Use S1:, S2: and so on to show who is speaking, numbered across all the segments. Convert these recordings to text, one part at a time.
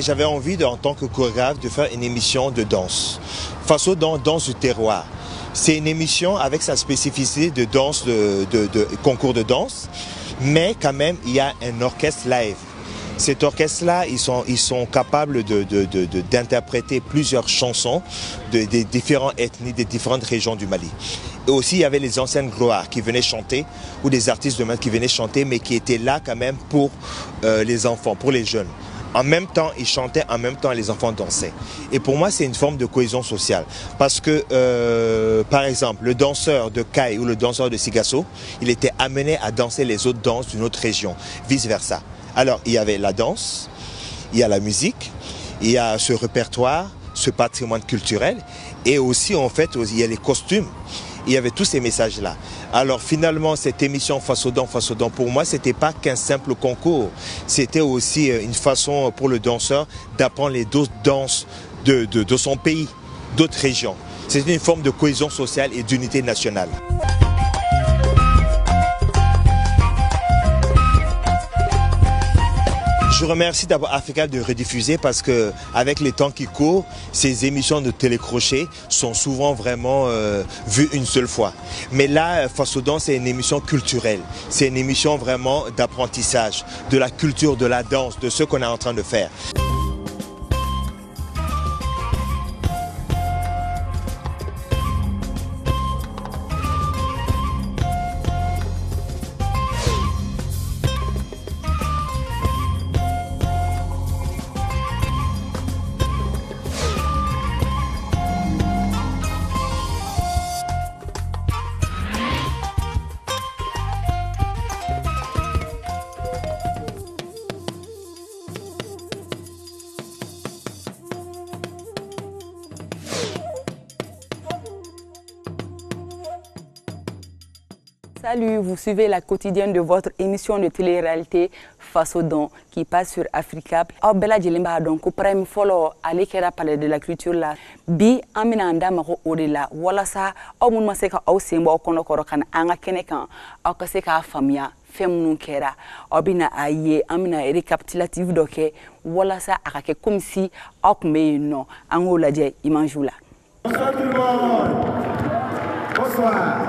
S1: J'avais envie, en tant que chorégraphe, de faire une émission de danse. Faso Danse du terroir. C'est une émission avec sa spécificité de danse, de concours de danse, mais quand même, il y a un orchestre live. Cet orchestre-là, ils sont capables d'interpréter plusieurs chansons des différentes ethnies, des différentes régions du Mali. Et aussi, il y avait les anciennes gloires qui venaient chanter, ou des artistes de mode qui venaient chanter, mais qui étaient là quand même pour les enfants, pour les jeunes. En même temps, ils chantaient, en même temps, les enfants dansaient. Et pour moi, c'est une forme de cohésion sociale. Parce que, par exemple, le danseur de Kayes ou le danseur de Sikasso, il était amené à danser les autres danses d'une autre région, vice-versa. Alors, il y avait la danse, il y a la musique, il y a ce répertoire, ce patrimoine culturel, et aussi, en fait, il y a les costumes. Il y avait tous ces messages-là. Alors finalement, cette émission Faso Danse, pour moi, c'était pas qu'un simple concours. C'était aussi une façon pour le danseur d'apprendre les autres danses de son pays, d'autres régions. C'est une forme de cohésion sociale et d'unité nationale. Je remercie d'abord Africable de rediffuser parce que avec les temps qui courent, ces émissions de télécrochet sont souvent vraiment vues une seule fois. Mais là, Faso Danse, c'est une émission culturelle. C'est une émission vraiment d'apprentissage, de la culture, de la danse, de ce qu'on est en train de faire.
S2: Salut, vous suivez la quotidienne de votre émission de télé-réalité Faso Danse qui passe sur Africable. Aw bɛɛ lajɛlen b'a dɔn ko prime fɔlɔ ale kɛra palais de la culture la. Bi an bɛna an da mago o de la walasa aw minnu ma se ka aw sen bɔ aw kɔnɔ kɔrɔ ka na an ka kɛnɛ kan, aw ka se k'a faamuya fɛn minnu kɛra. Aw bɛna a ye, an bɛna récapitulatif dɔ kɛ walasa a ka kɛ comme si aw tun bɛ yen nɔ. An k'o lajɛ image la.
S3: Bonsoir tout le monde. Bonsoir.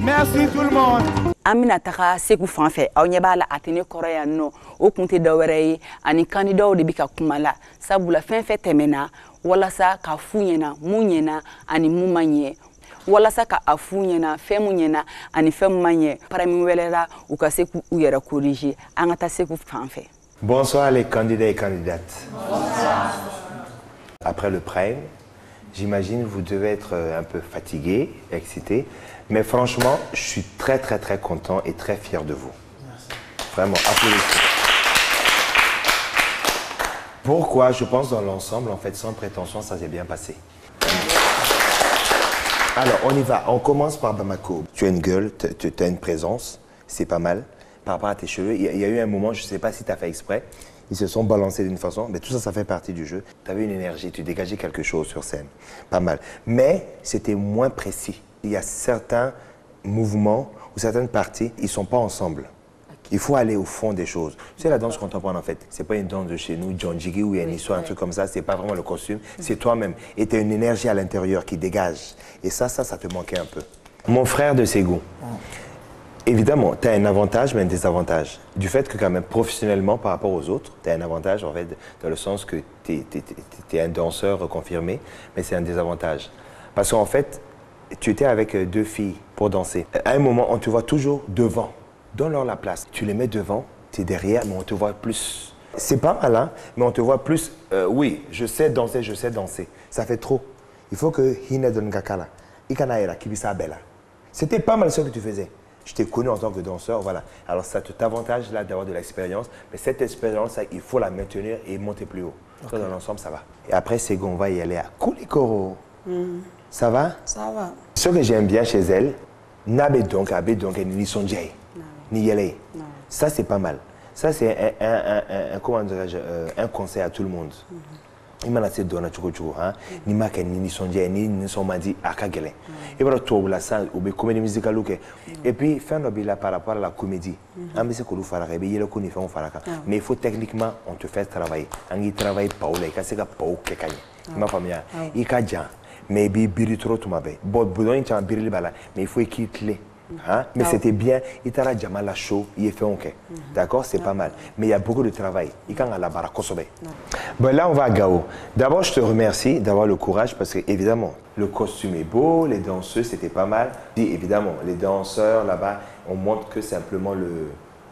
S3: Merci tout le monde.
S2: An bɛna taga Segu fan fɛ, aw ɲɛ b'a la a tɛ ne kɔrɔ yan nɔ, o kun tɛ dɔwɛrɛ ye, ani kandidaw de bɛ ka kuma la, sabula fɛn fɛn tɛmɛna walasa ka f'u ɲɛna mun ɲɛna ani mun ma ɲɛ, walasa ka a f'u ɲɛna fɛn mun ɲɛna ani fɛn mun ma ɲɛ, prime wɛrɛ u ka se k'u yɛrɛ corriger. An ka taa Segu fan fɛ.
S1: Bonsoir les candidats et candidates. Bonsoir. Après le prime, j'imagine vous devez être un peu fatigué, excité, mais franchement, je suis très très très content et très fier de vous. Merci. Vraiment, applaudissez. Pourquoi? Je pense dans l'ensemble, en fait, sans prétention, ça s'est bien passé. Alors, on y va. On commence par Bamako. Tu as une gueule, tu as une présence, c'est pas mal. Par rapport à tes cheveux, il y a eu un moment, je ne sais pas si tu as fait exprès, ils se sont balancés d'une façon, mais tout ça, ça fait partie du jeu. Tu avais une énergie, tu dégageais quelque chose sur scène. Pas mal. Mais c'était moins précis. Il y a certains mouvements ou certaines parties, ils ne sont pas ensemble. Il faut aller au fond des choses. Tu sais, la danse contemporaine, en fait, c'est pas une danse de chez nous, John Jiggy, où il y a une histoire, un truc comme ça, c'est pas vraiment le costume, c'est toi-même. Et tu as une énergie à l'intérieur qui dégage. Et ça te manquait un peu. Mon frère de Ségou, évidemment, tu as un avantage, mais un désavantage. Du fait que, quand même, professionnellement, par rapport aux autres, tu as un avantage, en fait, dans le sens que tu es un danseur confirmé, mais c'est un désavantage. Parce qu'en fait, tu étais avec deux filles pour danser. À un moment, on te voit toujours devant. Donne-leur la place. Tu les mets devant, tu es derrière, mais on te voit plus. C'est pas mal, hein, mais on te voit plus. Oui, je sais danser, je sais danser. Ça fait trop. Il faut que Hine Dongakala, Ikanaera, Kibisa Bella. C'était pas mal ce que tu faisais. Je t'ai connu en tant que danseur, voilà. Alors ça te t'avantage là d'avoir de l'expérience, mais cette expérience, il faut la maintenir et monter plus haut. Okay. Dans l'ensemble, ça va. Et après, c'est qu'on va y aller à Koulikoro. Ça va?
S4: Ça va.
S1: Ce que j'aime bien chez elle, Nabe donc, Abe donc, ni Sonjay. Ni yélé. Ça, c'est pas mal. Ça, c'est comment dirais-je, un conseil à tout le monde. Il m'a laissé donner tchouko tchouko, hein. Ni ma ni ni sonje, ni ni somadi à kagele. Et voilà, tout la salle, ou bien comédie musicale, ok. Et puis, fin de là par rapport à la comédie. Mais c'est que nous faraka, mais il faut techniquement, on te fait travailler. On y travaille pas, on y casse pas au kekanye. Ma famille, il kadja, mais bi biri trop tout ma be. Bon, bon, il tient biri bala, mais il faut quitter. Hein? Mais c'était bien, il t'a la la chaud, il est fait ok. D'accord, c'est pas mal. Mais il y a beaucoup de travail. Il y a la barre. Bon, là, on va à Gao. D'abord, je te remercie d'avoir le courage parce que, évidemment, le costume est beau, les danseuses, c'était pas mal. Et évidemment, les danseurs là-bas, on montre que simplement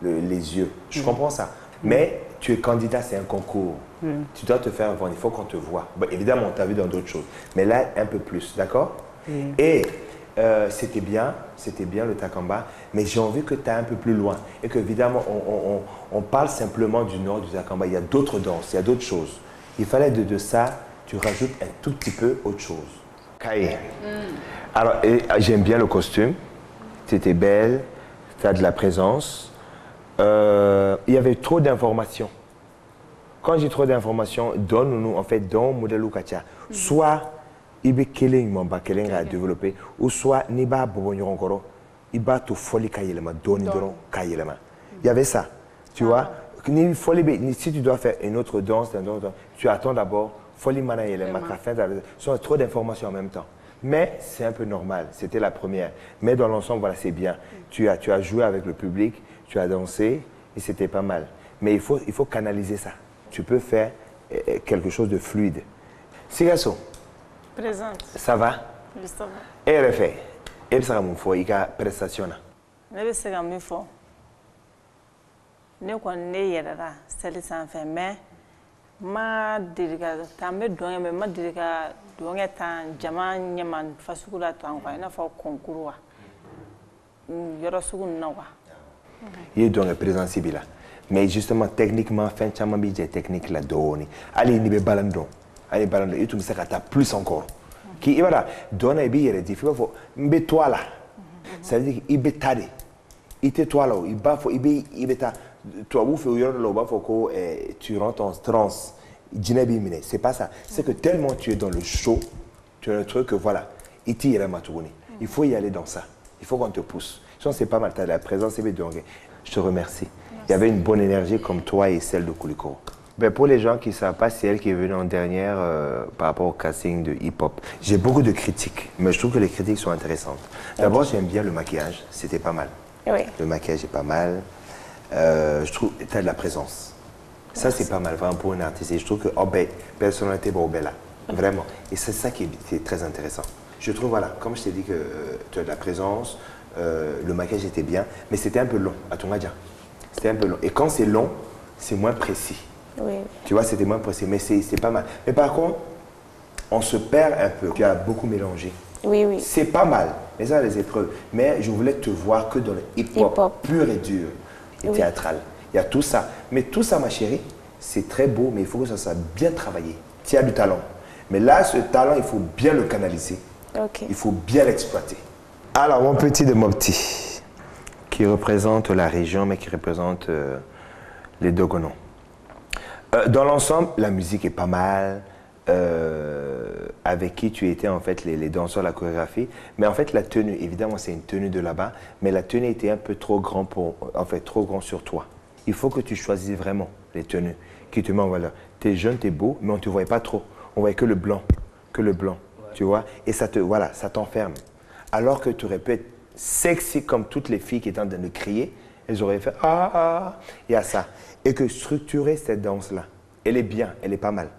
S1: les yeux. Je comprends ça. Mais tu es candidat, c'est un concours. Tu dois te faire vendre, il faut qu'on te voit. Bon, évidemment, on t'a vu dans d'autres choses. Mais là, un peu plus, d'accord? Et c'était bien le Takamba, mais j'ai envie que tu ailles un peu plus loin. Et qu'évidemment, on parle simplement du nord du Takamba. Il y a d'autres danses, il y a d'autres choses. Il fallait de ça, tu rajoutes un tout petit peu autre chose. Kaye. Alors, j'aime bien le costume. Tu étais belle, tu as de la présence. Il y avait trop d'informations. Quand j'ai trop d'informations, donne-nous, en fait, donne modèle ou katia. Soit il be kelen ɲumanba kelen k'a développer ou soit n'i b'a bɔbɔ ɲɔgɔn kɔrɔ i b'a to fɔli ka yɛlɛma dɔɔni dɔrɔn ka yɛlɛma. Il y avait ça, tu vois. Ni fɔli bɛ, si tu dois faire une autre danse, tu attends d'abord fɔli mana yɛlɛma ka fɛn ta, sont trop d'informations en même temps. Mais c'est un peu normal, c'était la première. Mais dans l'ensemble, voilà, c'est bien. Tu as joué avec le public, tu as dansé et c'était pas mal. Mais il faut canaliser ça. Tu peux faire quelque chose de fluide. Sikasso.
S4: Présente.
S1: Ça va?
S4: Oui, ça va.
S1: E yɛrɛ fɛ, e bɛ se ka mun fɔ i ka prestation na?
S4: Ne bɛ se ka min fɔ, ne kɔni ne yɛlɛla seli sanfɛ, mais n ma deli ka taa, n bɛ dɔn kɛ, mais n ma deli ka dɔn kɛ tan jama ɲɛma fasugu la tan quoi, i n'a fɔ concours wa, yɔrɔ sugu ninnu na quoi.
S1: I ye dɔn kɛ présence b'i la, mais justement techniquement fɛn caman b'i jɛ technique la dɔɔni, hali n'i bɛ balan dɔn. Allez, ballon, et tout ça, plus encore. Qui, voilà, donne et bien, il dit, faut, mets toi là. Ça veut dire qu'il est tardé. Il était toi là, il bat, il est toi, vous faites que tu rentres en transe. C'est pas ça. C'est que tellement tu es dans le show, tu as un truc que voilà, il tire Il faut y aller dans ça. Il faut qu'on te pousse. Sinon, c'est pas mal. Tu as la présence et bien, je te remercie. Il y avait une bonne énergie comme toi et celle de Koulikoro. Ben pour les gens qui ne savent pas, c'est elle qui est venue en dernière par rapport au casting de hip-hop. J'ai beaucoup de critiques, mais je trouve que les critiques sont intéressantes. D'abord, j'aime bien le maquillage, c'était pas mal.
S4: Oui.
S1: Le maquillage est pas mal. Je trouve que tu as de la présence. Ça, c'est pas mal, vraiment, pour une artiste. Et je trouve que, oh ben, personnalité, bon, ben là, vraiment. Et c'est ça qui est très intéressant. Je trouve, voilà, comme je t'ai dit que tu as de la présence, le maquillage était bien, mais c'était un peu long, à ton avis. C'était un peu long. Et quand c'est long, c'est moins précis.
S4: Oui.
S1: Tu vois, c'était moins précis, mais c'est pas mal. Mais par contre, on se perd un peu. Tu as beaucoup mélangé.
S4: Oui, oui.
S1: C'est pas mal, mais ça, les épreuves. Mais je voulais te voir que dans le hip-hop pur et dur et théâtral. Il y a tout ça. Mais tout ça, ma chérie, C'est très beau, mais il faut que ça soit bien travaillé. Tu as du talent. Mais là, ce talent, il faut bien le canaliser.
S5: Okay.
S1: Il faut bien l'exploiter. Alors, mon petit de Mopti, qui représente la région, mais qui représente les Dogonons. Dans l'ensemble, la musique est pas mal. Avec qui tu étais, en fait, les danseurs, la chorégraphie. Mais en fait, la tenue, évidemment, c'est une tenue de là-bas, mais la tenue était un peu trop grand pour, en fait, trop grand sur toi. Il faut que tu choisisses vraiment les tenues qui te mettent en valeur. T'es jeune, t'es beau, mais on ne te voyait pas trop. On voyait que le blanc, ouais. Tu vois. Et ça te, voilà, ça t'enferme. Alors que tu aurais pu être sexy comme toutes les filles qui étaient en train de crier, elles auraient fait ah, ah, il y a ça. Et que structurer cette danse-là, elle est bien, elle est pas mal.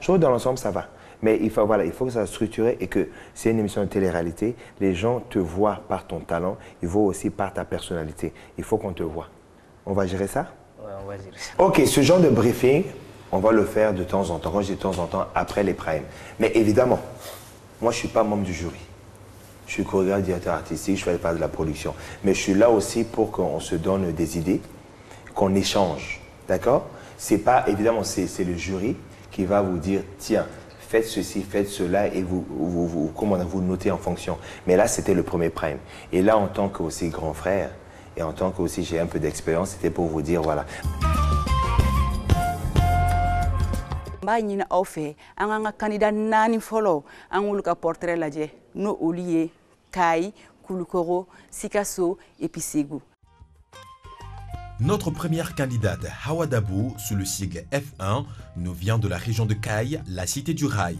S1: Je trouve que dans l'ensemble, ça va. Mais il faut, voilà, il faut que ça soit structuré et que c'est une émission de télé-réalité. Les gens te voient par ton talent, ils voient aussi par ta personnalité. Il faut qu'on te voit. On va gérer ça?
S6: Ouais, on va gérer ça.
S1: Ok, ce genre de briefing, on va le faire de temps en temps. Quand je dis de temps en temps, après les primes. Mais évidemment, moi, je ne suis pas membre du jury. Je suis chorégraphe, directeur artistique, je fais partie de la production. Mais je suis là aussi pour qu'on se donne des idées, qu'on échange. D'accord? C'est pas, évidemment, c'est le jury qui va vous dire, tiens, faites ceci, faites cela, et vous notez en fonction. Mais là, c'était le premier prime. Et là, en tant qu'aussi grand frère, et en tant qu'aussi j'ai un peu d'expérience, c'était pour vous dire, voilà.
S2: N b'a ɲini aw fɛ an k'an ka candidat 4 fɔlɔ an k'olu ka portrait lajɛ n'o olu ye Kayi, Kulukoro, Sikasso et puis Ségou.
S7: Notre première candidate, Hawa Dabou, sous le sigle F1, nous vient de la région de Kayes, la cité du rail.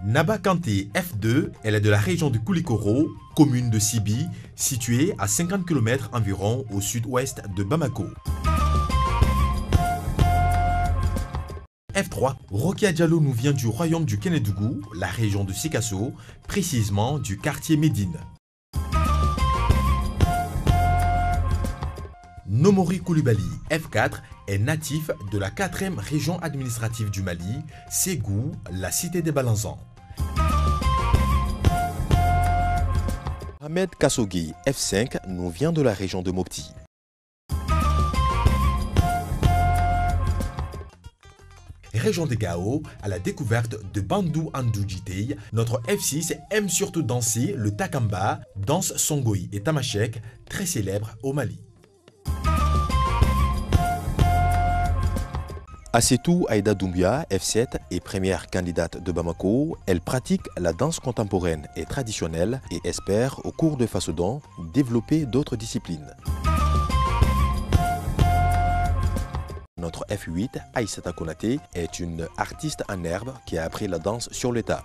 S7: Naba Kanté, F2, elle est de la région de Koulikoro, commune de Sibi, située à 50 km environ au sud-ouest de Bamako. F3, Rokia Diallo nous vient du royaume du Kénédougou, la région de Sikasso, précisément du quartier Médine. Nomori Koulibaly, F4, est natif de la 4e région administrative du Mali, Ségou, la cité des Balanzans. Ahmed Kassogui, F5, nous vient de la région de Mopti. Région de Gao, à la découverte de Bandou Andou Djitei, notre F6 aime surtout danser le takamba, danse songoï et tamashek, très célèbre au Mali. Assetou Aïda Doumbia, F7, est première candidate de Bamako. Elle pratique la danse contemporaine et traditionnelle et espère, au cours de Faso Danse, développer d'autres disciplines. Notre F8, Aïssata Konaté, est une artiste en herbe qui a appris la danse sur le tas.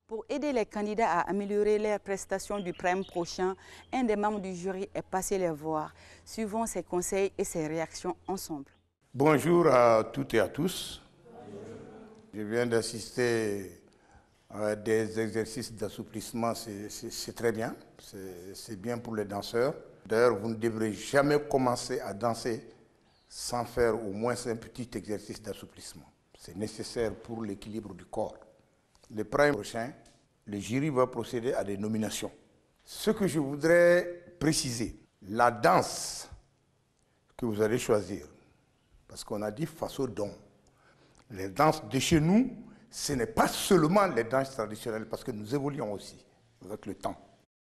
S2: Pour aider les candidats à améliorer leurs prestations du prime prochain, un des membres du jury est passé les voir. Suivons ses conseils et ses réactions ensemble.
S3: Bonjour à toutes et à tous. Je viens d'assister à des exercices d'assouplissement, c'est très bien, c'est bien pour les danseurs. D'ailleurs, vous ne devrez jamais commencer à danser sans faire au moins un petit exercice d'assouplissement. C'est nécessaire pour l'équilibre du corps. Le prime prochain, le jury va procéder à des nominations. Ce que je voudrais préciser, la danse que vous allez choisir, parce qu'on a dit Faso Danse. Les danses de chez nous, ce n'est pas seulement les danses traditionnelles, parce que nous évoluons aussi avec le temps.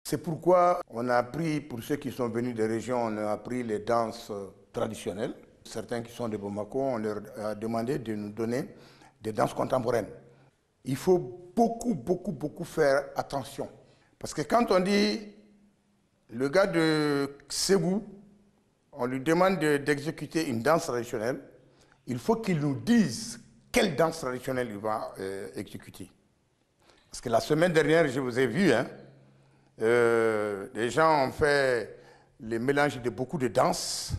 S3: C'est pourquoi on a appris, pour ceux qui sont venus des régions, on a appris les danses traditionnelles. Certains qui sont de Bamako, on leur a demandé de nous donner des danses contemporaines. Il faut beaucoup, beaucoup, beaucoup faire attention. Parce que quand on dit le gars de Ségou, on lui demande d'exécuter une danse traditionnelle, il faut qu'il nous dise quelle danse traditionnelle il va exécuter. Parce que la semaine dernière, je vous ai vu, hein, les gens ont fait le mélange de beaucoup de danses.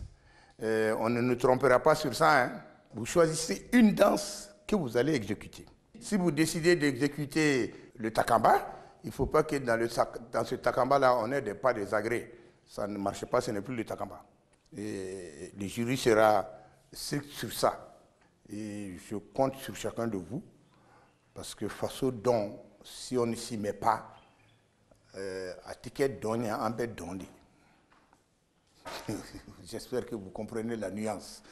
S3: On ne nous trompera pas sur ça. Hein. Vous choisissez une danse que vous allez exécuter. Si vous décidez d'exécuter le takamba, il ne faut pas que dans ce takamba-là, on ait des pas désagrés. Ça ne marche pas, ce n'est plus le takamba. Et le jury sera strict sur ça. Et je compte sur chacun de vous, parce que Faso Dɔn, si on ne s'y met pas, a tɛ kɛ dɔn ye, an bɛ dɔn de. J'espère que vous comprenez la nuance.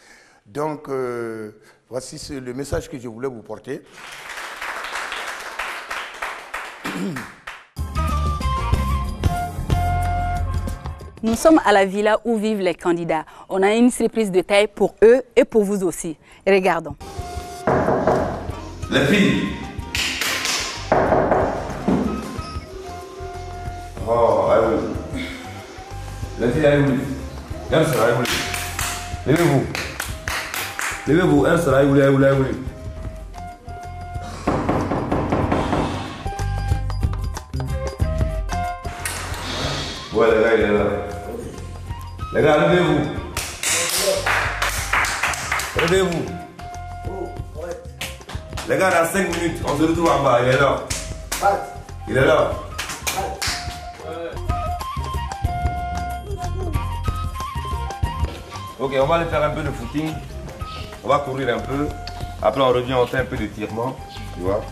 S3: Donc, voici le message que je voulais vous porter.
S2: Nous sommes à la villa où vivent les candidats. On a une surprise de taille pour eux et pour vous aussi. Regardons.
S5: Les filles. Oh, allez. Les filles, allez. Levez-vous. Levez-vous. Allez, allez, allez. Ouais, les gars, il est là. Les gars, levez-vous. Levez-vous. Les gars, dans 5 minutes, on se retrouve en bas. Il est là. Il est là. Ok, on va aller faire un peu de footing. On va courir un peu. Après, on revient, on fait un peu de tirement. Tu vois.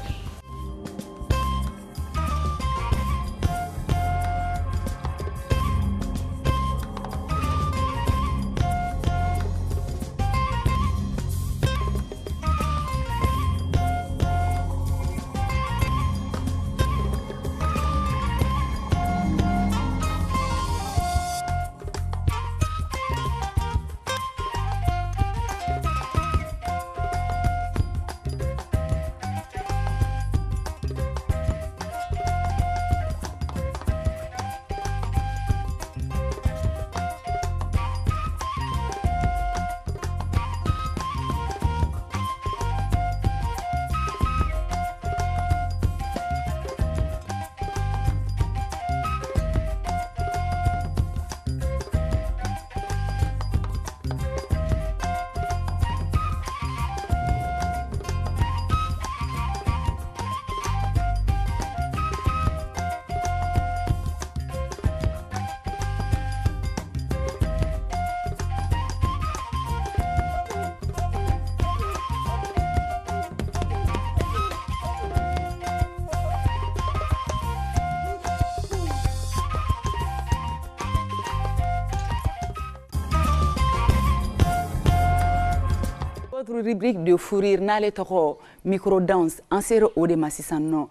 S2: Votre rubrique de fou rire n'ale tɔgɔ micro-danse an sera o de ma sisan nɔ.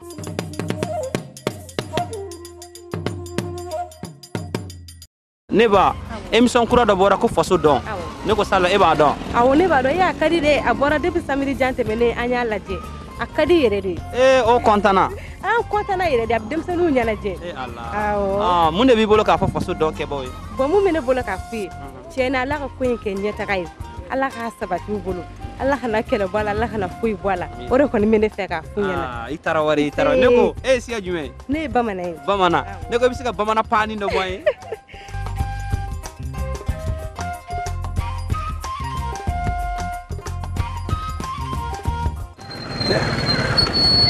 S6: Ne ba émission kura dɔ bɔra ko Faso Dɔn. Ne ko Sala e b'a dɔn?
S7: Awɔ, ne b'a dɔn. E a ka di dɛ, a bɔra depuis samedi jan tɛmɛnen an y'a lajɛ. A ka di yɛrɛ de.
S6: Ee o kɔntana.
S7: An kɔntana yɛrɛ de, a bɛ denmisɛnninw ɲɛnajɛ.
S6: Ee Ala.
S7: Awɔ.
S6: Ah, mun de b'i bolo k'a fɔ Faso Dɔn kɛbaaw ye?
S7: Bon, mun bɛ ne bolo k'a f'u ye? Tiɲɛ na, Ala ka ko in kɛ ɲɛtaga ye. Ala k'a sabati u bolo. Ala kana kɛlɛ bɔ a la, Ala kana foyi bɔ a la. O de kɔni bɛ ne fɛ k'a f'u ɲɛna.
S6: I tarawele, i tarawele. Ne ko e ye siya jumɛn ye?
S7: Ne ye bamanan ye.
S6: Bamanan. Ne ko i bɛ se ka bamanan paani dɔ bɔ an ye?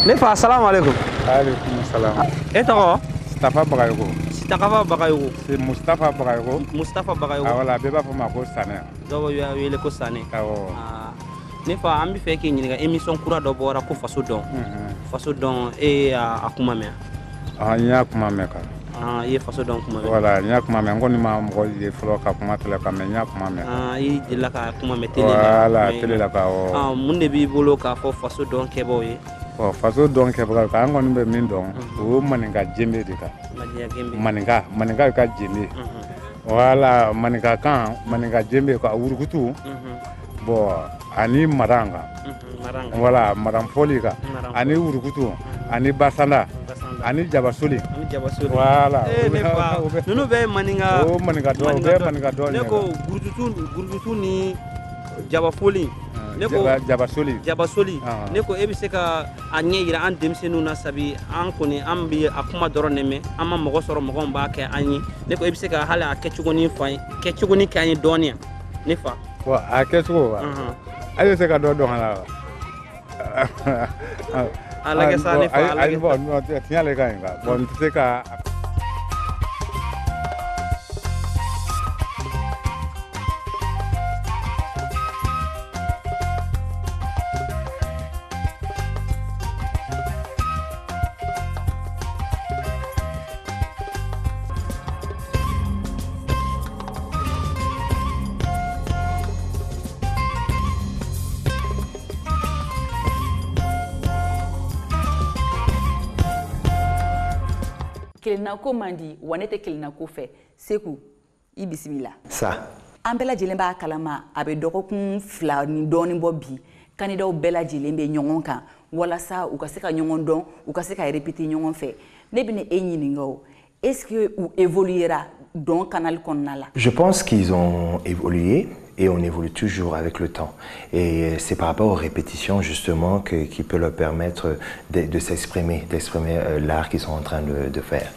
S6: Ne fa, salamu aleykum.
S8: Aleykum salam.
S6: E tɔgɔ?
S8: Sitafa Bagayogo.
S6: Sitakafa Bagayogo.
S8: C'est Mustapha Bagayogo.
S6: Mustapha Bagayogo.
S8: Awɔ, la bɛɛ b'a fɔ ma ko Sanɛ.
S6: Dɔw b'a wele ko Sanɛ.
S8: Awɔ.
S6: Ne fa, an bɛ fɛ k'i ɲininka émission kura dɔ bɔra ko Faso Dɔn. Faso Dɔn, e y'a kuma mɛn?
S8: Ah, n y'a kuma mɛn kan.
S6: Ah, i ye Faso Dɔn kuma mɛn.
S8: Voilà, n y'a kuma mɛn. N kɔni ma mɔgɔ ye fɔlɔ ka kuma télé kan, mais n y'a kuma mɛn.
S6: Ah, i delila ka kuma mɛn télé la.
S8: Voilà, télé la ka awɔ.
S6: Ah, mun de b'i bolo k'a fɔ Faso Dɔn kɛbaaw ye?
S8: Bon, Faso Dɔn kɛbagaw kan, an kɔni bɛ min dɔn, o ye maninka jenbe de kan. Maninka, maninka ka jenbe. Voilà, maninka kan, maninka jenbe ka wurukutu. Bon, ani maran kan. Voilà, maran fɔli kan. Ani wurukutu, ani basanda, ani jabasoli. Voilà.
S6: Eh ne fa, ninnu bɛɛ ye maninka.
S8: O maninka dɔn, o bɛɛ ye maninka dɔn.
S6: Ne ko gurututu ni jabafoli. Ne ko
S8: jabasoli.
S6: Jabasoli. Ne ko e bɛ se ka a ɲɛ yira an denmisɛnninw na sabi an kɔni an bɛ a kuma dɔrɔn de mɛn, an ma mɔgɔ sɔrɔ mɔgɔ min b'a kɛ an ye. Ne ko e bɛ se ka hali a kɛcogonin fɔ an ye, kɛcogonin kɛ an ye dɔɔnin yan ne fa.
S8: Bon, a kɛcogo wa? Ale bɛ se ka dɔ dɔn a la wa?
S6: A lajɛ sa ne fa, a lajɛ.
S8: Bon, tiɲɛ yɛrɛ ka ɲi quoi. Bon, n tɛ se ka.
S2: Kelennako man di wa ne tɛ kelennako fɛ. Seku, i bisimila.
S9: Sa.
S2: An bɛɛ lajɛlen b'a kalama, a bɛ dɔgɔkun 2 ni dɔɔnin bɔ bi, kandidaw bɛɛ lajɛlen bɛ ɲɔgɔn kan walasa u ka se ka ɲɔgɔn dɔn, u ka se ka répéter ɲɔgɔn fɛ. Ne bɛna e ɲininka o, est-ce que u évoluera dɔn canal kɔnɔna la?
S9: Je pense qu'ils ont évolué et on évolue toujours avec le temps. Et c'est par rapport aux répétitions justement qui peut leur permettre de s'exprimer, d'exprimer l'art qu'ils sont en train de faire.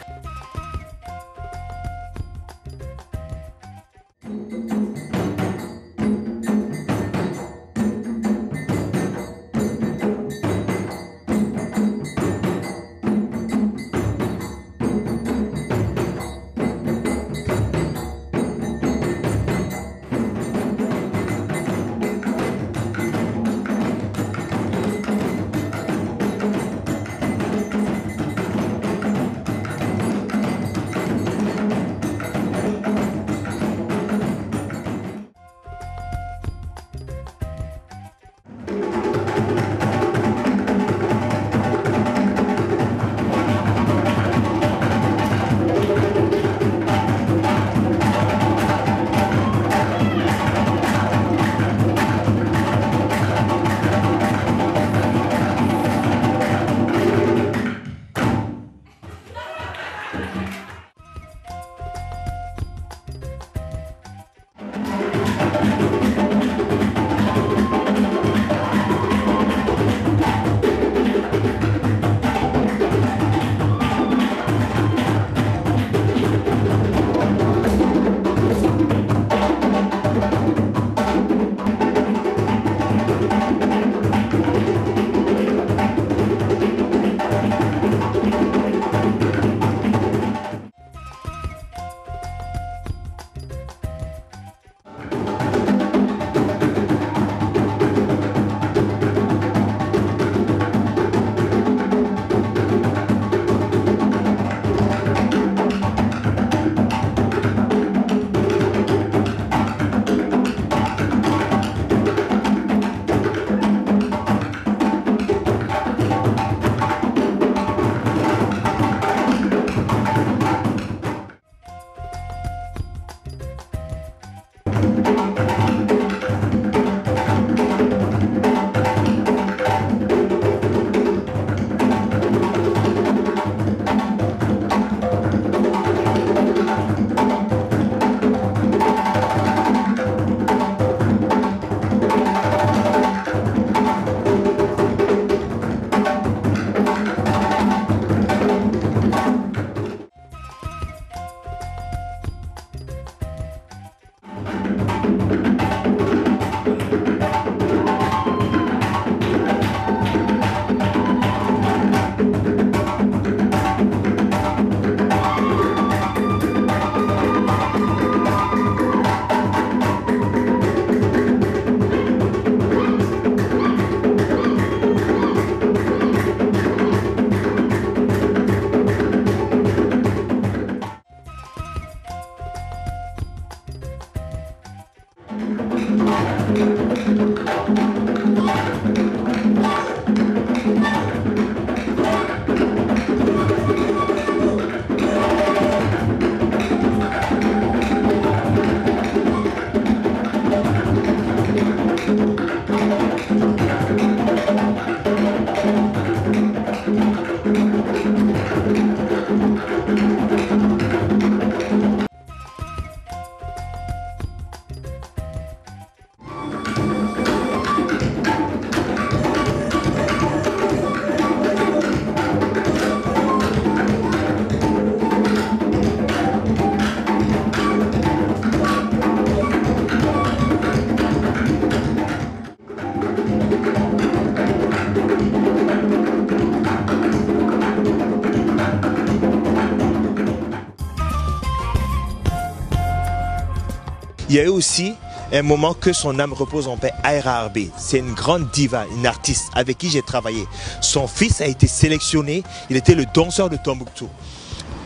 S1: Il y a eu aussi un moment que son âme repose en paix, Aira Arbe. C'est une grande diva, une artiste avec qui j'ai travaillé. Son fils a été sélectionné, il était le danseur de Tombouctou.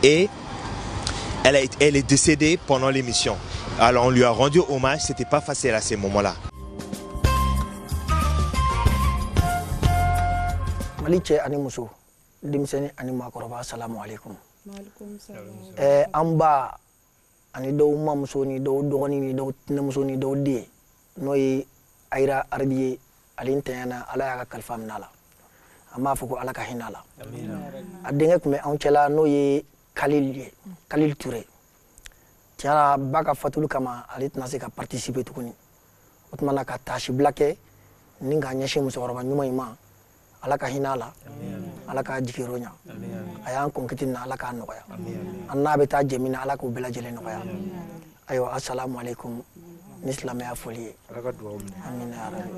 S1: Et elle est décédée pendant l'émission. Alors on lui a rendu hommage, c'était pas facile à ces moments-là.
S10: Mali cɛ ani muso, denmisɛnnin ani maakɔrɔba, salamu aleykum. An ba ani dɔw mamuso ni dɔw dɔgɔnin ni dɔw tɛnɛmuso ni dɔw den n'o ye Ayira Arbi ye, ale ntanyana, Ala y'a ka kalifa minɛ a la. An b'a fɔ ko Ala ka hinɛ a la. A denkɛ tun bɛ anw cɛla n'o ye Kalil ye, Kalil Ture. Tiɲɛ na, ba ka fatuli kama ale tɛna se ka participer tuguni. O tuma na ka taasibila kɛ ni k'a ɲɛsin musokɔrɔba ɲuman in ma. Ala ka hinɛ a la, Ala k'a jigiyɔrɔ ɲa. A y'an kɔnkiti na, Ala k'a nɔgɔya. An n'a bɛ taa jɛ min na, Ala k'o bɛɛ lajɛlen nɔgɔya. Ayiwa, asalamu aleykum ni silamɛya foli ye.
S5: Ala ka dugawu minɛ.
S10: Amina ya Rabbi.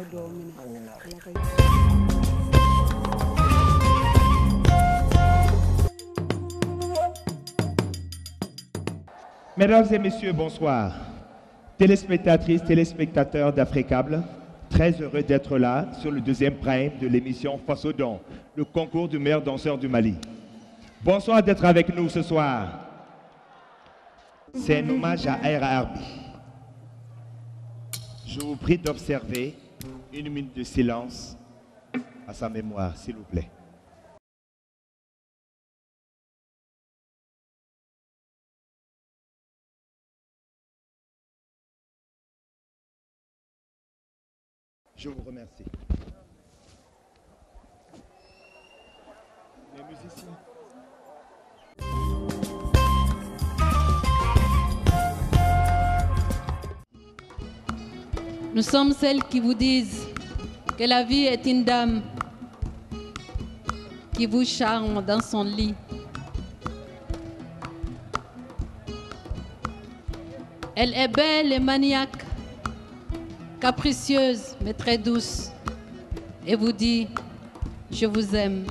S10: Amina ya Rabbi.
S1: Mesdames et messieurs, bonsoir. Téléspectatrices, téléspectateurs d'Africable, très heureux d'être là sur le deuxième prime de l'émission Face aux Dons, le concours du meilleur danseur du Mali. Bonsoir d'être avec nous ce soir. C'est un hommage à Aira Arbi. Je vous prie d'observer une minute de silence à sa mémoire, s'il vous plaît. Je vous remercie. Les musiciens.
S11: Nous sommes celles qui vous disent que la vie est une dame qui vous charme dans son lit. Elle est belle et maniaque, capricieuse mais très douce, et vous dit « Je vous aime ».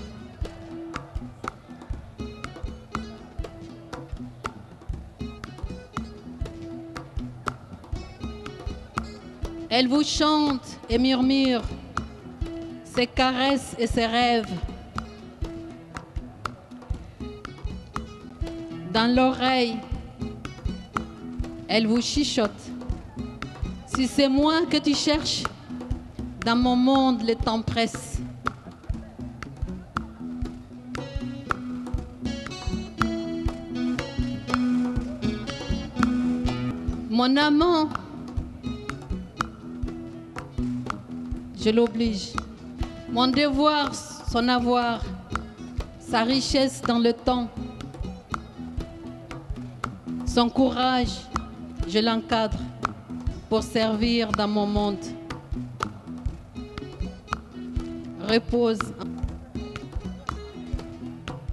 S11: Elle vous chante et murmure ses caresses et ses rêves. Dans l'oreille, elle vous chuchote. Si c'est moi que tu cherches, dans mon monde, le temps presse. Mon amant, je l'oblige. Mon devoir, son avoir, sa richesse dans le temps, son courage, je l'encadre pour servir dans mon monde. Repose,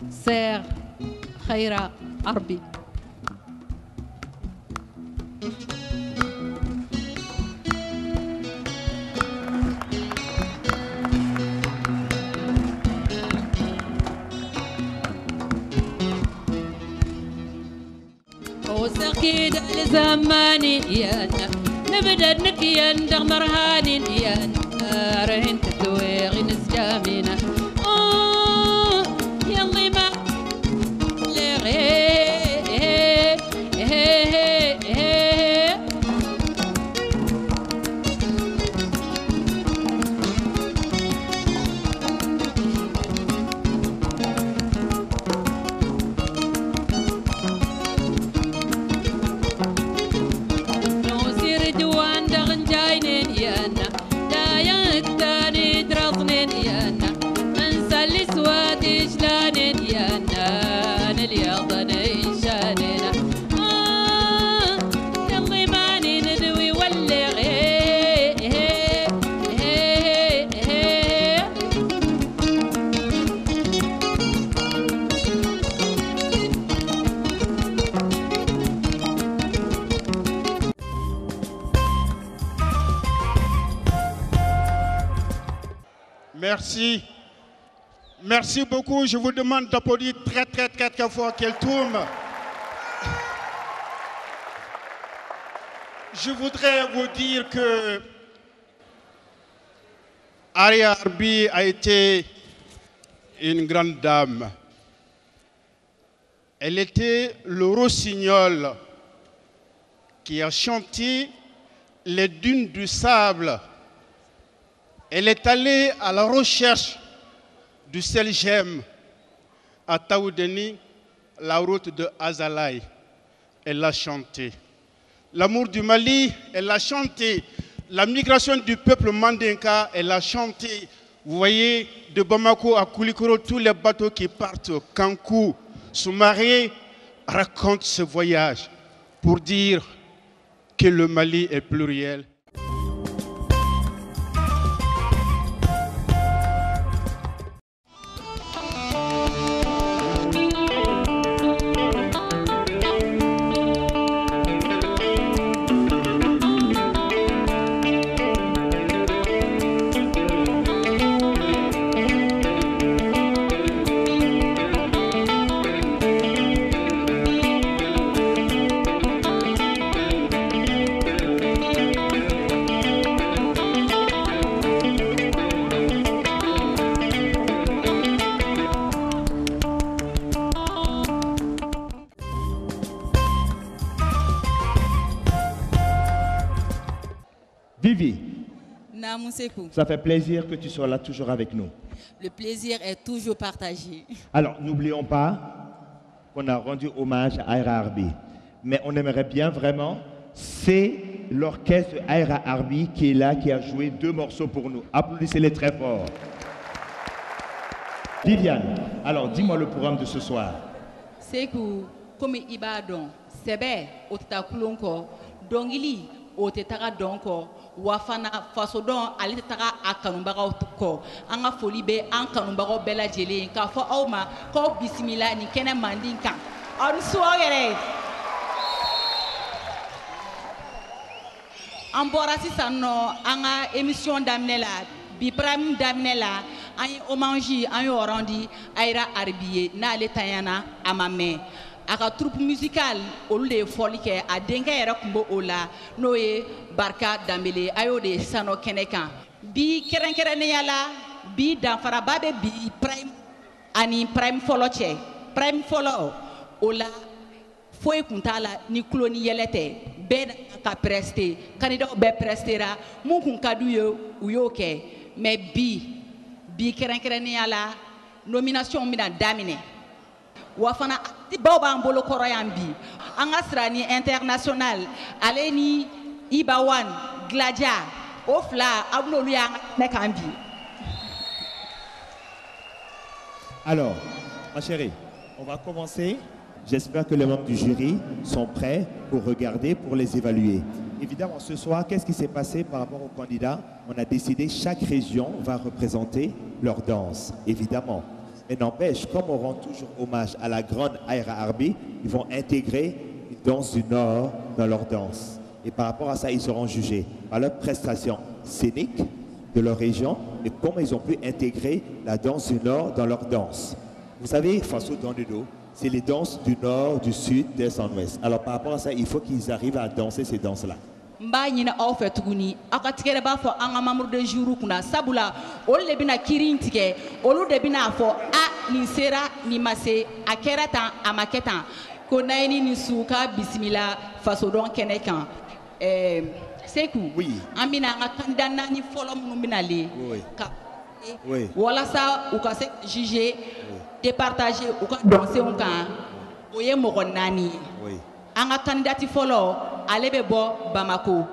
S11: sert Khaira Arbi. زماني يا نبدا نكيا ندغ مرهاني يا رهن تدويغ نسجامينا يلا ما
S3: Merci. Merci beaucoup. Je vous demande d'applaudir très, très, très, très fort qu'elle tourne. Je voudrais vous dire que Aria Arbi a été une grande dame. Elle était le rossignol qui a chanté les dunes du sable. Elle est allée à la recherche du sel gemme à Taoudeni
S12: La route de Azalaï, elle l'a chanté. L'amour du Mali, elle l'a chanté. La migration du peuple mandinka, elle l'a chanté. Vous voyez, de Bamako à Koulikoro, tous les bateaux qui partent, Kankou, Soumaré, racontent ce voyage pour dire que le Mali est pluriel.
S1: Vivi,
S11: Sekou.
S1: Ça fait plaisir que tu sois là toujours avec nous.
S11: Le plaisir est toujours partagé.
S1: Alors, n'oublions pas qu'on a rendu hommage à Aira Arbi. Mais on aimerait bien vraiment, c'est l'orchestre Aira Arbi qui est là, qui a joué 2 morceaux pour nous. Applaudissez-les très fort. Viviane, alors dis-moi le programme de ce soir.
S11: Sekou, comme Ibadon, Sebe, Otata Kulonko, Dongili, Otetara Donko, Wafana Fasodon, ale tɛ taga a kanubagaw kɔ. An ka foli bɛ an kanubagaw bɛɛ lajɛlen ye k'a fɔ aw ma k'aw bisimila nin kɛnɛ mandi kan. Aw ni su aw yɛrɛ ye. An bɔra sisan nɔ an ka émission daminɛ la, bi prime daminɛ la, an ye hommage an y'o rendi Aira Arbi ye, n'ale tanyana a ma mɛn. A ka troupe musicale olu de ye fɔli kɛ, a denkɛ yɛrɛ tun b'o la n'o ye Barika Danbele, a y'o de ye sisan nɔ kɛnɛ kan. Bi kɛrɛnkɛrɛnnenya la, bi danfaraba bɛ bi prime ani prime fɔlɔ cɛ. Prime fɔlɔ o la foyi tun t'a la ni tulo ni yɛlɛ tɛ, bɛɛ nana ka prester, candidat bɛɛ prestera, mun kun ka d'u ye u y'o kɛ. Mais bi kɛrɛnkɛrɛnnenya la nomination bɛna daminɛ. Wa fana baw b'an bolo kɔrɔ yan bi, an ka sira ni international ale ni Iba One Gladia o fila aw n'olu y'an ka kɛnɛ kan bi.
S1: Alors, ma chérie, on va commencer. J'espère que les membres du jury sont prêts pour regarder, pour les évaluer. Évidemment, ce soir, qu'est-ce qui s'est passé par rapport aux candidats? On a décidé chaque région va représenter leur danse, évidemment. Mais n'empêche, comme on rend toujours hommage à la grande Aira Arbi, ils vont intégrer une danse du Nord dans leur danse. Et par rapport à ça, ils seront jugés par leur prestation scénique de leur région et comment ils ont pu intégrer la danse du Nord dans leur danse. Vous savez, Faso Dandodo, c'est les danses du Nord, du Sud, d'Est en Ouest. Alors par rapport à ça, il faut qu'ils arrivent à danser ces danses-là.
S11: N b'a ɲini aw fɛ tuguni aw ka tigɛrɛ b'a fɔ an ka membre de jury kunna, sabula olu de bɛna kiiri in tigɛ, olu de bɛna fɔ a nin sera nin ma se, a kɛra tan a ma kɛ tan. Ko Nayini ni su ka bisimila fasodɔn kɛnɛ kan. Ɛɛ Seku, an bɛna an ka candidat 4 fɔlɔ minnu bɛna le ka walasa u ka se juger, départager u ka dɔnsenw kan, o ye mɔgɔ 4 ye. An ka candidate fɔlɔ ale bɛ bɔ Bamako.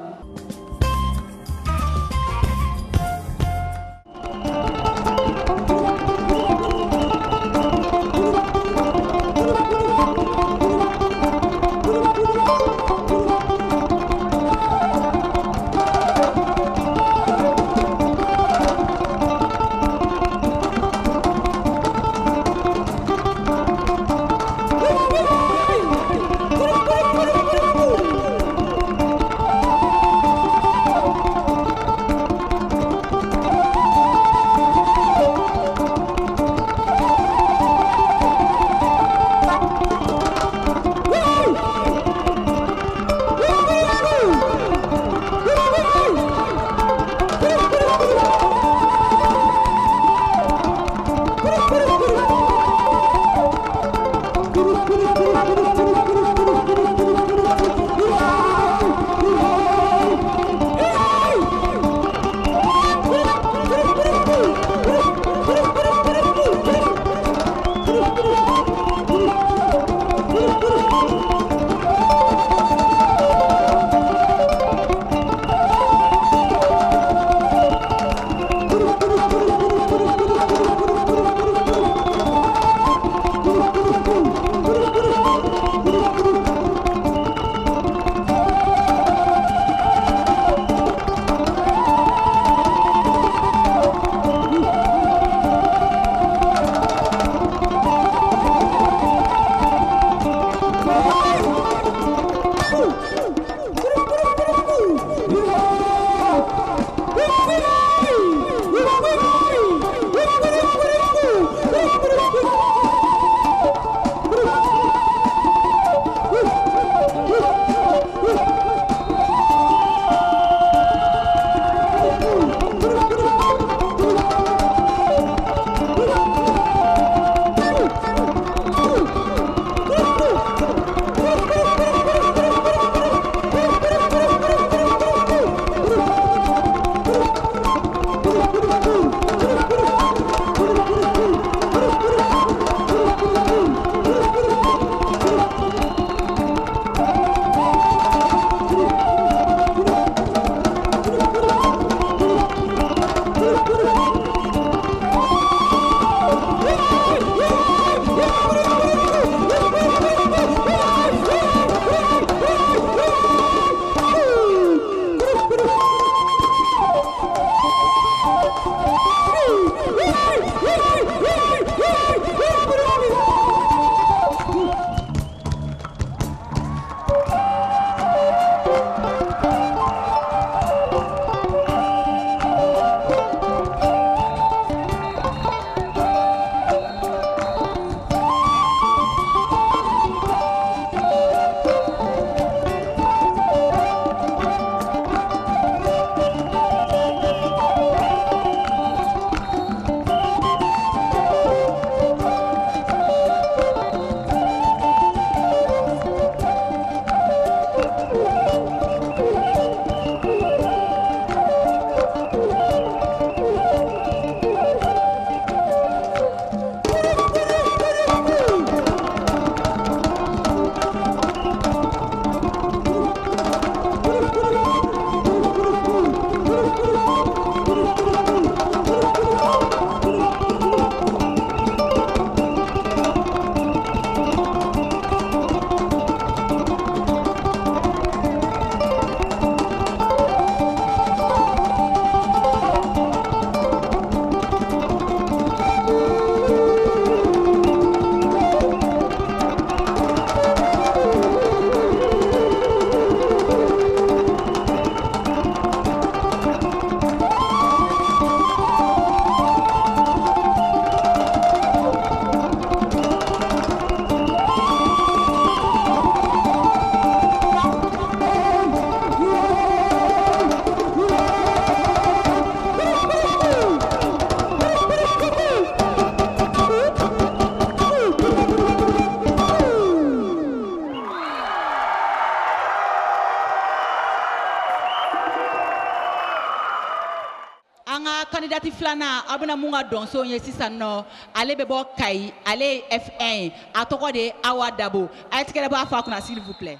S11: candidate filanan aw bɛna mun ka dɔnso ye sisan nɔ, ale bɛ bɔ Kayi, ale ye F1 ye, a tɔgɔ de ye Awa Dabo. A ye tigɛrɛ bɔ a fa kunna s'il vous plaît.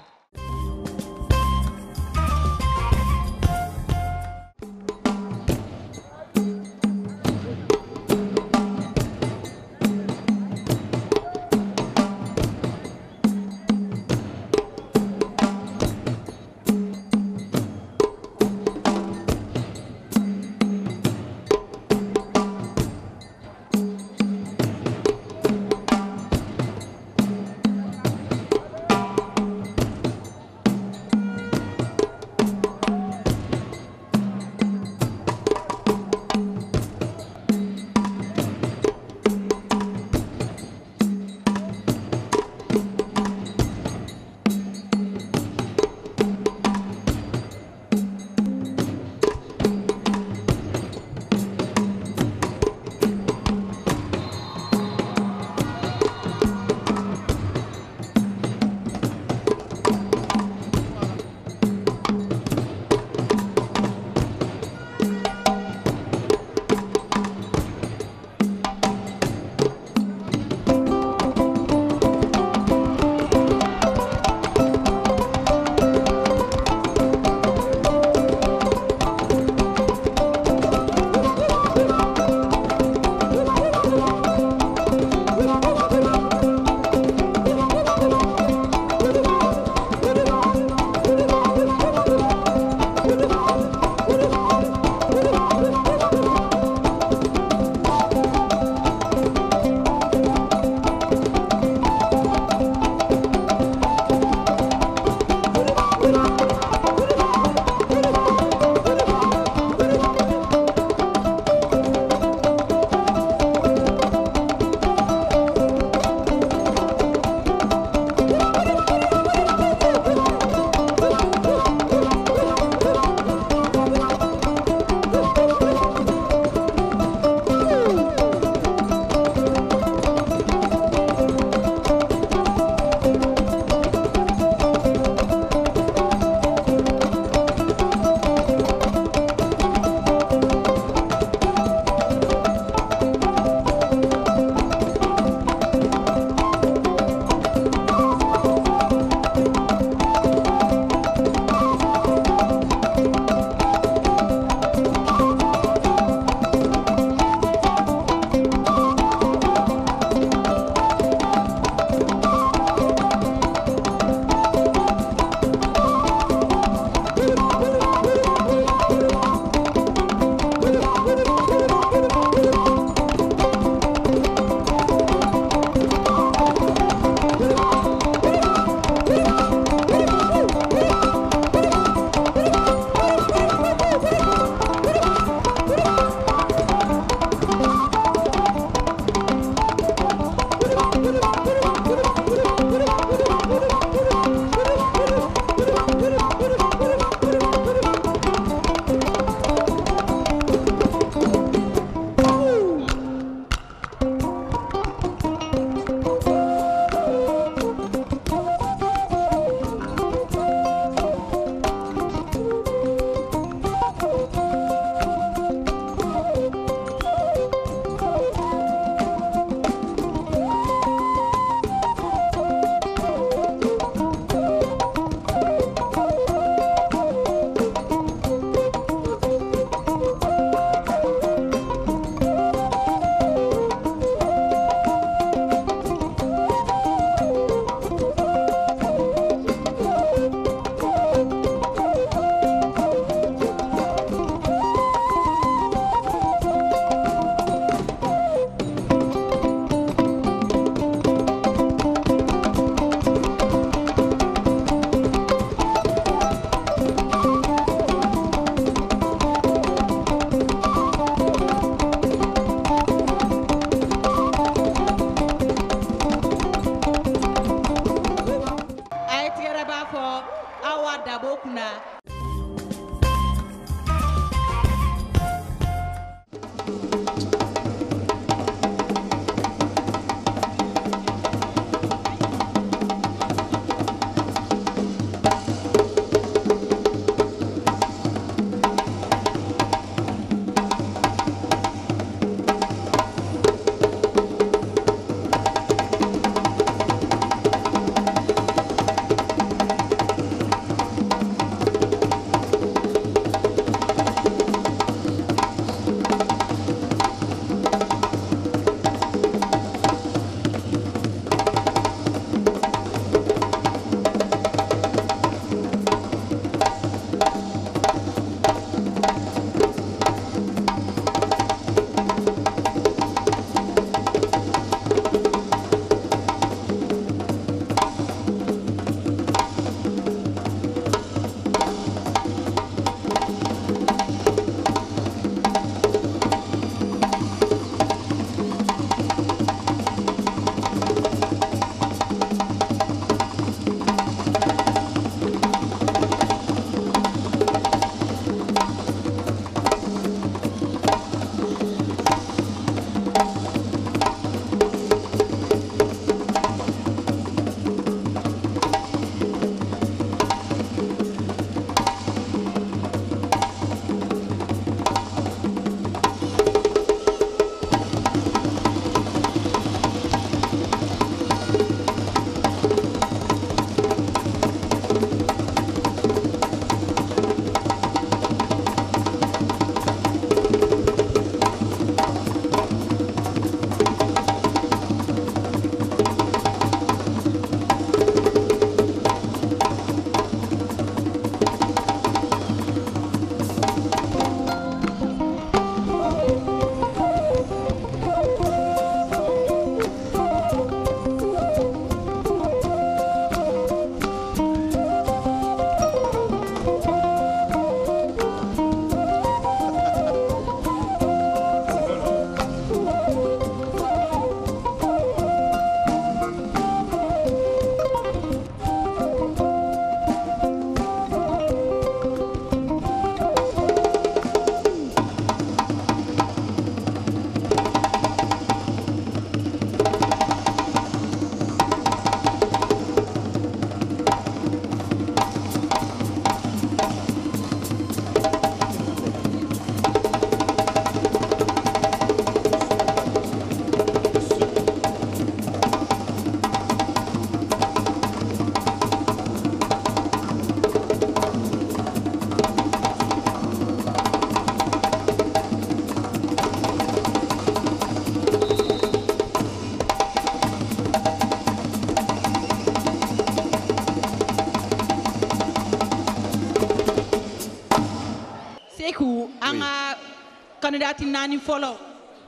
S11: Candidat naani fɔlɔ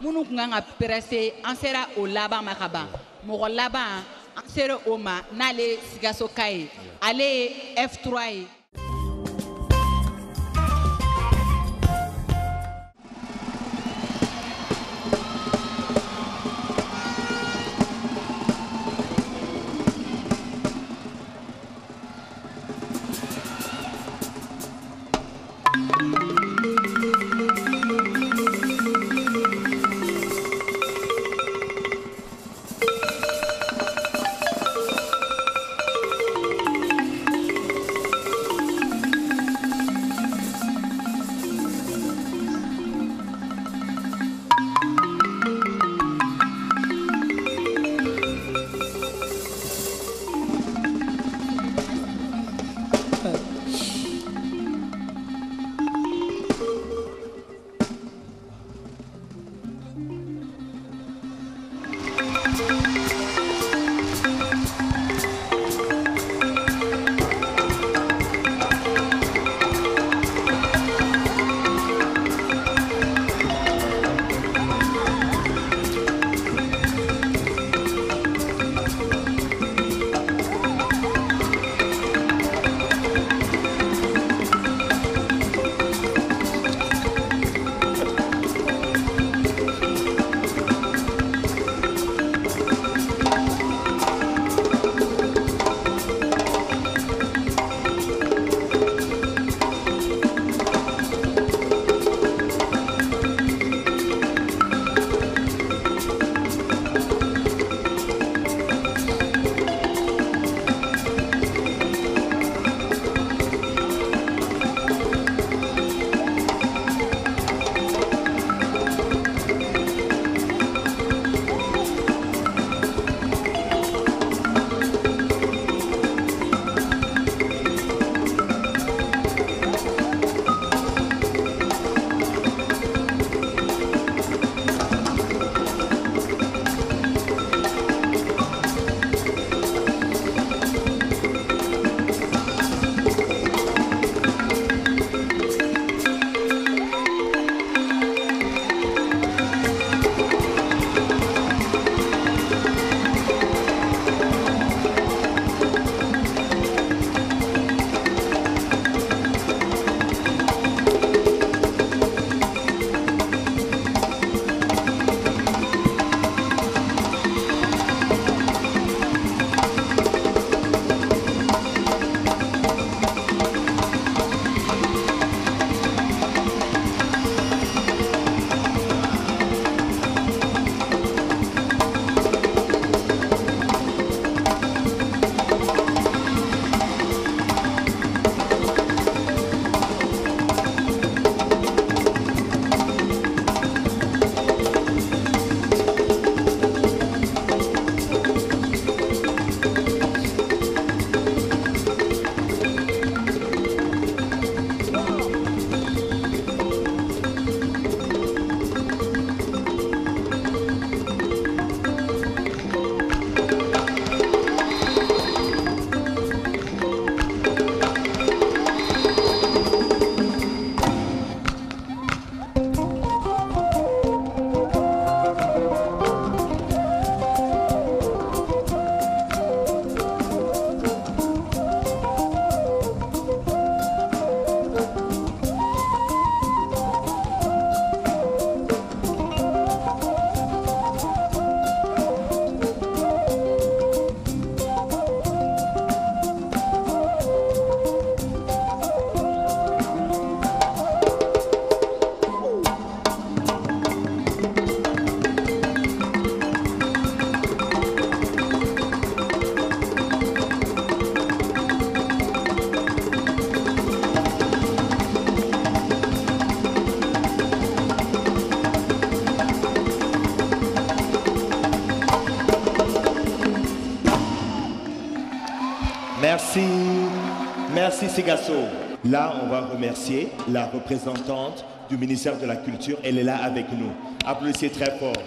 S11: minnu tun kan ka pressé, an sera o laban ma ka ban. Mɔgɔ laban an sera o ma, n'ale ye Sikasoka ye, ale ye F3 ye.
S1: Merci. Merci Sikasso. Là, on va remercier la représentante du ministère de la Culture. Elle est là avec nous. Applaudissez très fort.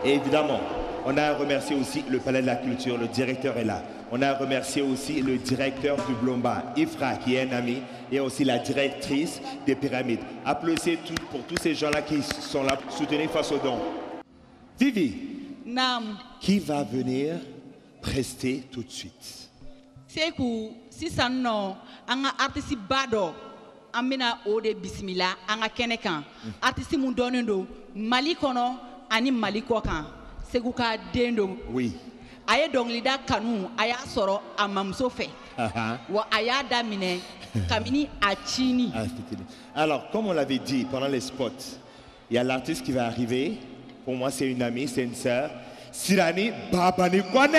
S1: Et évidemment, on a remercié aussi le Palais de la Culture. Le directeur est là. On a remercié aussi le directeur du Blomba, Ifra, qui est un ami, et aussi la directrice des Pyramides. Applaudissez tout, pour tous ces gens-là qui sont là pour soutenir Faso Don. Vivi,
S11: Naam.
S1: Qui va venir prester tout de suite?
S11: Seku, sisan nɔ, an ka artiste ba dɔ, an bɛna o de bisimila an ka kɛnɛ kan. Artiste mun dɔnnen don Mali kɔnɔ ani Mali kɔ kan. Segu ka den don. A ye dɔnkilida kanu, a y'a sɔrɔ a mamuso fɛ. Wa a y'a daminɛ kabini a cini.
S1: Ah, alors, comme on l'avait dit pendant les spots, il y a l'artiste qui va arriver. Pour moi, c'est une amie, c'est une sœur. Sirani Babani Kone!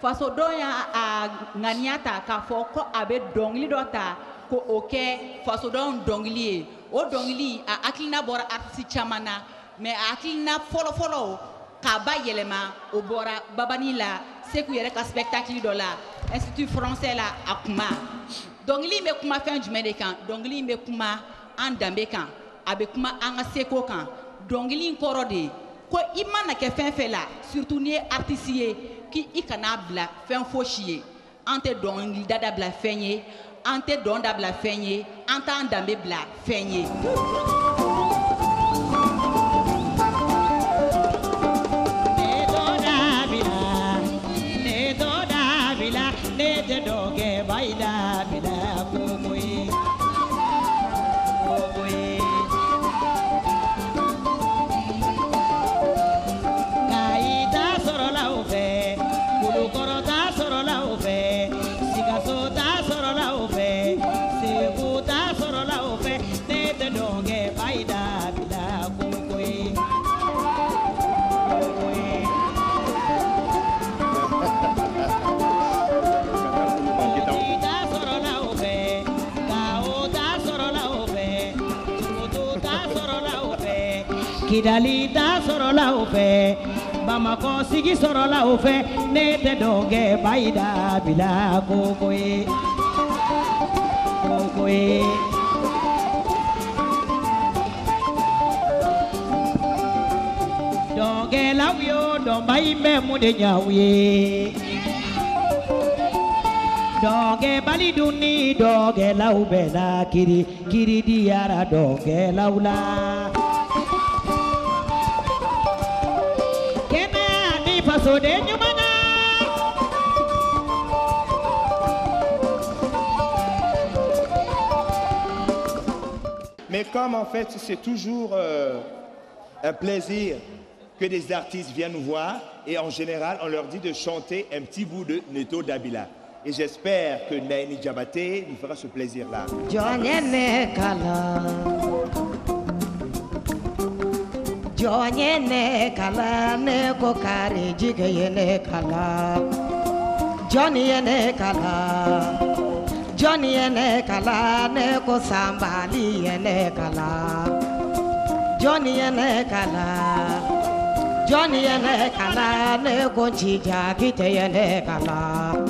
S11: Faso dɔn y'a a ŋaniya ta k'a fɔ ko a bɛ dɔnkili dɔ ta ko o kɛ fasodɔn dɔnkili ye. O dɔnkili a hakilina bɔra artiste caman na, mais a hakilina fɔlɔfɔlɔ k'a ba yɛlɛma o bɔra Babani la, Seku yɛrɛ ka spectacle dɔ la, Institut français la. A kuma dɔnkili in bɛ kuma fɛn jumɛn de kan? Dɔnkili in bɛ kuma an danbe kan, a bɛ kuma an ka seko kan. Dɔnkili in kɔrɔ de ye ko i mana kɛ fɛn fɛn la, surtout n'i ye artiste ye, k'i kana bila fɛn fosi ye. An tɛ dɔnkilida dabila fɛn ye, an tɛ dɔn dabila fɛn ye, an t'an danbe bila fɛn ye.
S13: Ne tɛ dɔn kɛ ba i dabila koko ye, koko ye. Kayi ta sɔrɔla o fɛ, Kulukɔrɔ ta sɔrɔla o fɛ, Sikaso ta sɔrɔla o fɛ, Segu ta sɔrɔla o fɛ. Ne tɛ dɔn kɛ ba i dabila koko ye, koko ye. Kidali ta sɔrɔla o fɛ, Bamakɔ sigi sɔrɔla o fɛ. Ne tɛ dɔn kɛ ba i dabila koko ye, koko ye. Dɔnkɛlaw yo, dɔnba in bɛ mun de ɲɛ aw ye? Dɔnkɛbali dun ni dɔnkɛlaw bɛ na kiri, kiri diyara dɔnkɛlaw la. Fasoden ɲuman na.
S1: Mais comme en fait, c'est toujours un plaisir que des artistes viennent nous voir et en général, on leur dit de chanter un petit bout de Neto Dabila. Et j'espère que Naini Diabaté nous fera ce plaisir-là.
S13: Johnny and Kala, ne ko Jakite and Kala.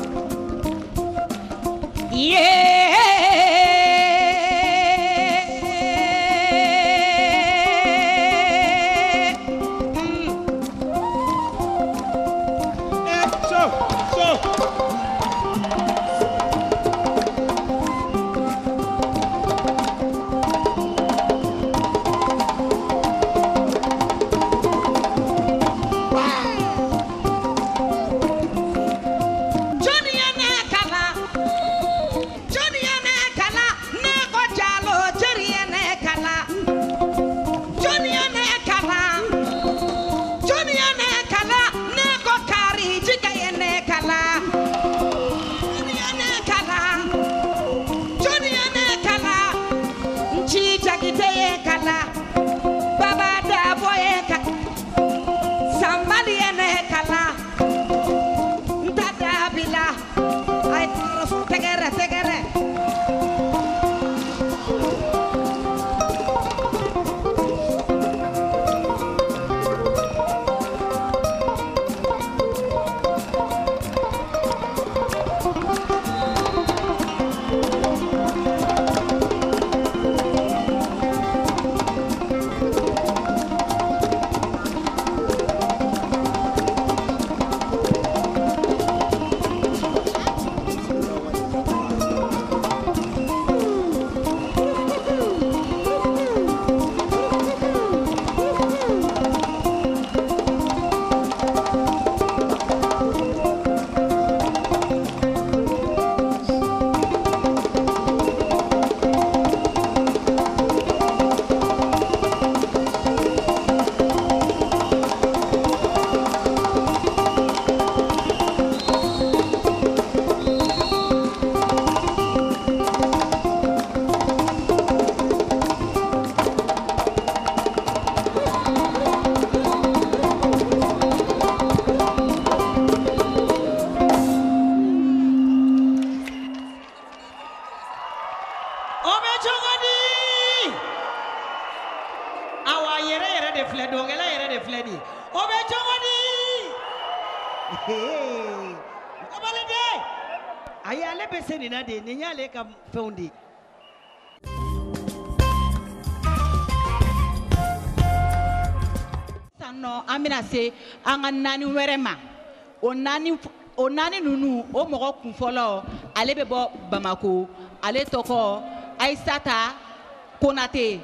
S11: An bɛna se an ka naani wɛrɛ ma, o naani ninnu o mɔgɔ kunfɔlɔ ale bɛ bɔ Bamako, ale tɔgɔ Ayisata Konate.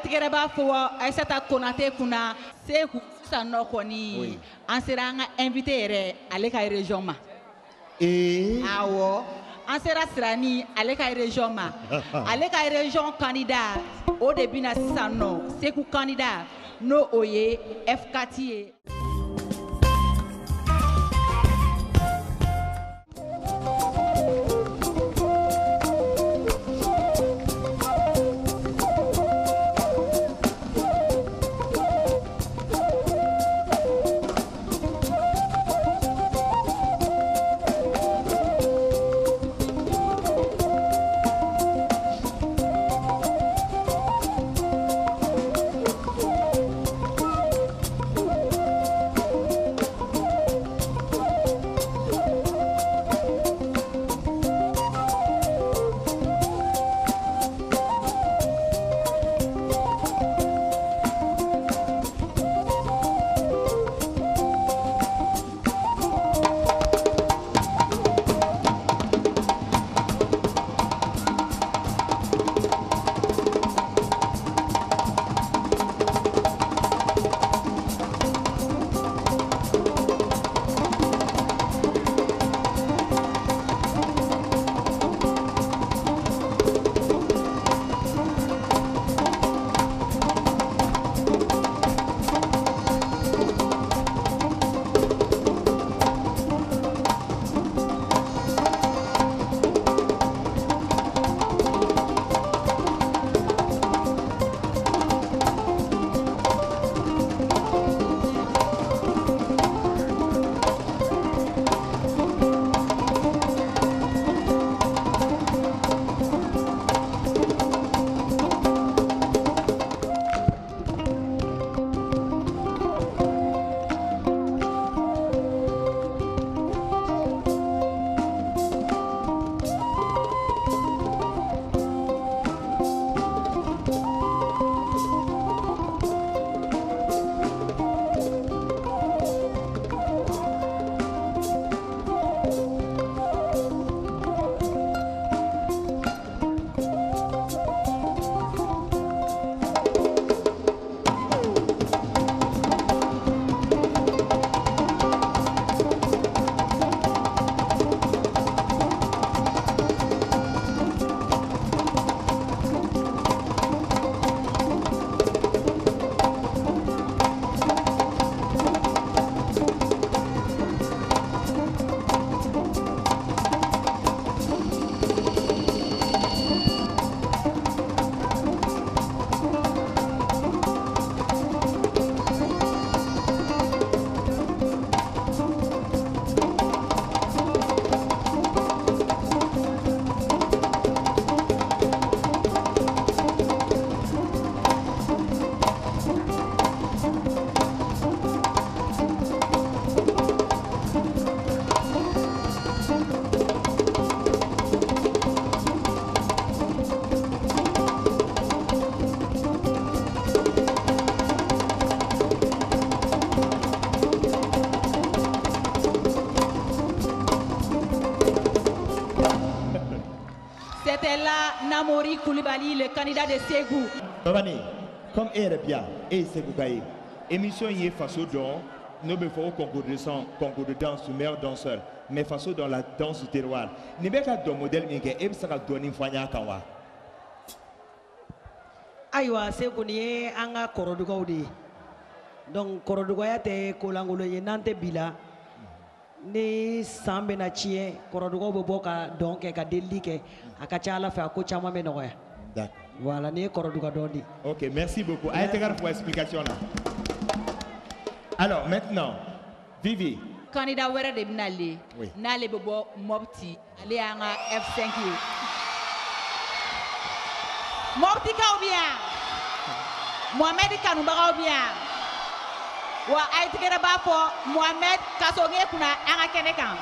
S11: tigɛrɛ b'a fɔ Aïssata Konate kunna Seku sisan nɔ kɔni an sera an ka invité yɛrɛ ale ka région ma. Awɔ, an sera Sirani ale ka région ma. Ale ka région candidat o de bɛna sisan nɔ Seku candidat n'o o ye F4 ye. C'était là Namori Koulibaly, le candidat de Ségou.
S1: Babani, comme e yɛrɛ bi yan, e ye Segu ka ye. Émission ye Faso dɔn, n'o bɛ fɔ ko concours de son, concours de danse, meilleur danseur, mais Faso dans la danse du terroir. Nin bɛ ka dɔn modèle min kɛ, e bɛ se ka dɔɔni fɔ an y'a kan wa?
S13: Ayiwa Segu, nin ye an ka kɔrɔdugaw de ye. Donc kɔrɔdugaya tɛ kolankolon ye, n'an tɛ bi la. Ni san bɛna tiɲɛ, kɔrɔdugaw bɛ bɔ ka dɔn kɛ, ka delili kɛ, a ka ca Ala fɛ a ko caman bɛ nɔgɔya.
S1: D'accord.
S13: Voilà, nin ye kɔrɔduga dɔn de ye.
S1: Ok, merci beaucoup. A ye tɛgɛrɛ fɔ explication na. Alors maintenant, Vivi.
S11: Candidat wɛrɛ de bɛna le.
S1: Oui.
S11: N'ale bɛ bɔ Mopti, ale y'an ka F5 ye. Moptikaw bɛ yan. Mohamed kanubagaw bɛ yan. Wa a ye tigɛrɛ b'a fɔ Mohamed Kassogué kunna an ka kɛnɛ kan.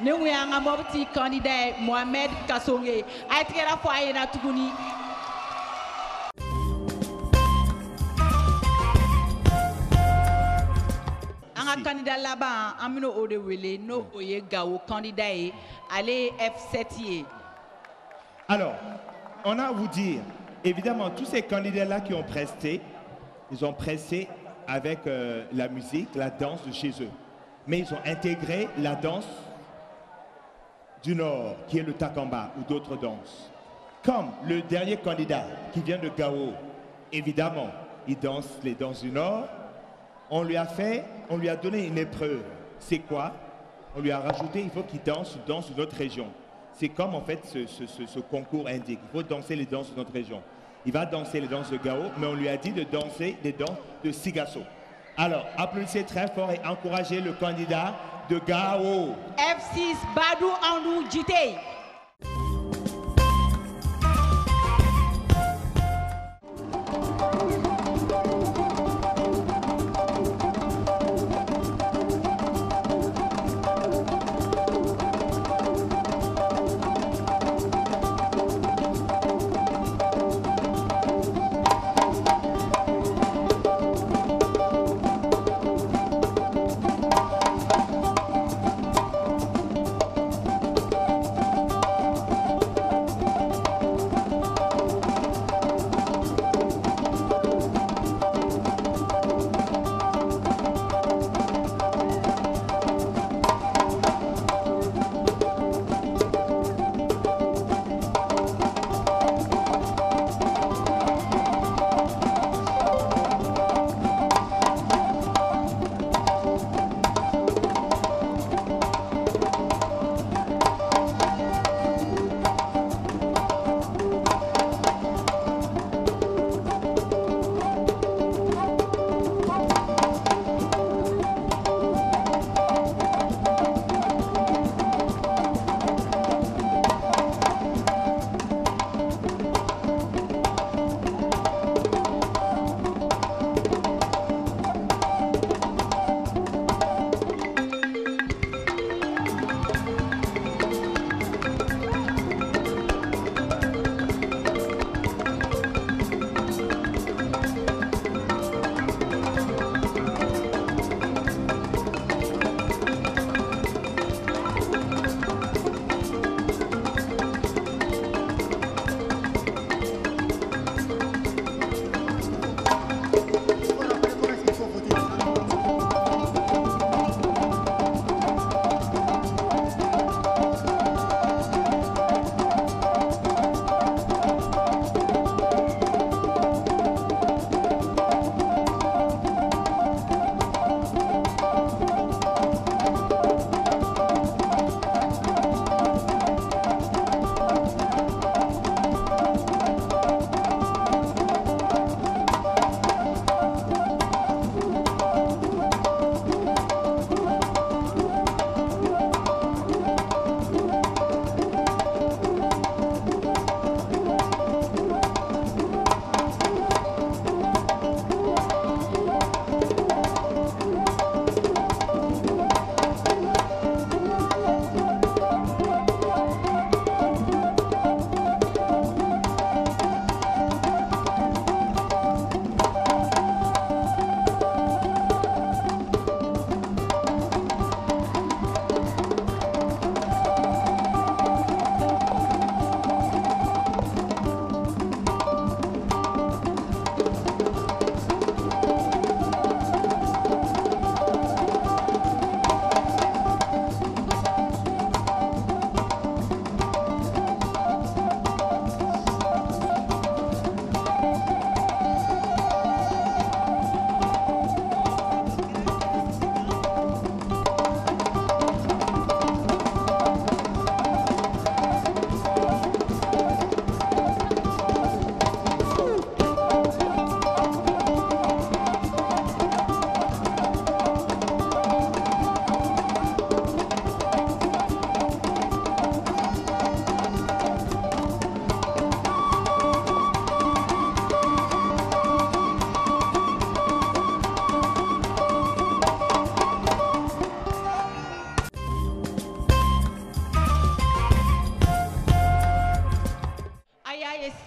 S11: Nin kun y'an ka Mopti candidat ye Mohamed Kasonge. A ye tigɛra fɔ a ɲɛna tuguni. An ka candidat laban an bɛna o de wele n'o o ye Gawo candidat ye, ale ye F7 ye.
S1: Alors, on a à vous dire, évidemment, tous ces candidats-là qui ont presté, ils ont presté avec la musique, la danse de chez eux. Mais ils ont intégré la danse du Nord, qui est le takamba ou d'autres danses. Comme le dernier candidat qui vient de Gao, évidemment, il danse les danses du Nord. On lui a fait, on lui a donné une épreuve. C'est quoi? On lui a rajouté, il faut qu'il danse une danse de notre région. C'est comme en fait ce concours indique. Il faut danser les danses de notre région. Il va danser les danses de Gao, mais on lui a dit de danser les danses de Sikasso. Alors, applaudissez très fort et encouragez le candidat de Gao.
S11: F6, Badou Andou Djité.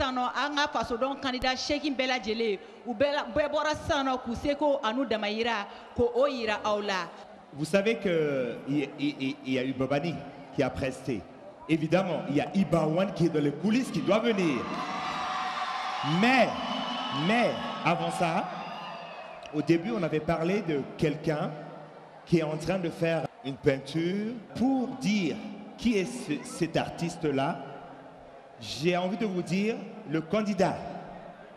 S11: sisan nɔ an ka fasodɔn candidat 8 bɛɛ lajɛlen u bɛɛ bɔra sisan nɔ k'u seko an'u damayira ko o yira aw la.
S1: Vous savez qu'il y a eu Bobani qui a presté. Évidemment, il y a Iba One qui est dans les coulisses qui doit venir. Mais avant ça, au début, on avait parlé de quelqu'un qui est en train de faire une peinture pour dire qui est cet artiste-là. J'ai envie de vous dire le candidat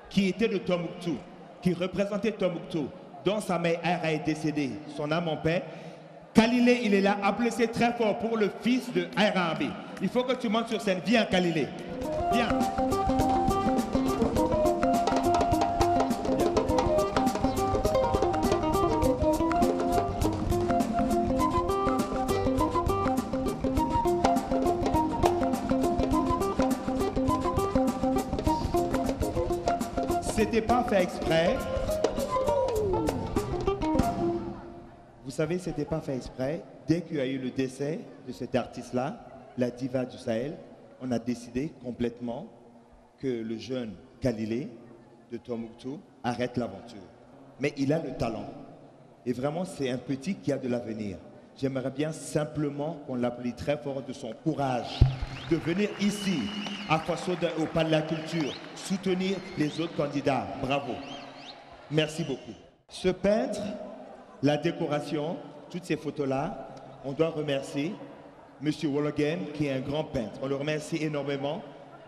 S1: qui était de Tombouctou, qui représentait Tombouctou, dont sa mère est décédée, son âme en paix. Kalilé, il est là, applaudissez très fort pour le fils de Aira Arbi. Il faut que tu montes sur scène. Viens, Kalilé. Viens. C'était pas fait exprès. Vous savez, c'était pas fait exprès. Dès qu'il y a eu le décès de cet artiste-là, la diva du Sahel, on a décidé complètement que le jeune Kalilé de Tombouctou arrête l'aventure. Mais il a le talent. Et vraiment, c'est un petit qui a de l'avenir. J'aimerais bien simplement qu'on l'applaudisse très fort de son courage de venir ici, à Faso, au Palais de la Culture, soutenir les autres candidats. Bravo. Merci beaucoup. Ce peintre, la décoration, toutes ces photos-là, on doit remercier M. Wologem, qui est un grand peintre. On le remercie énormément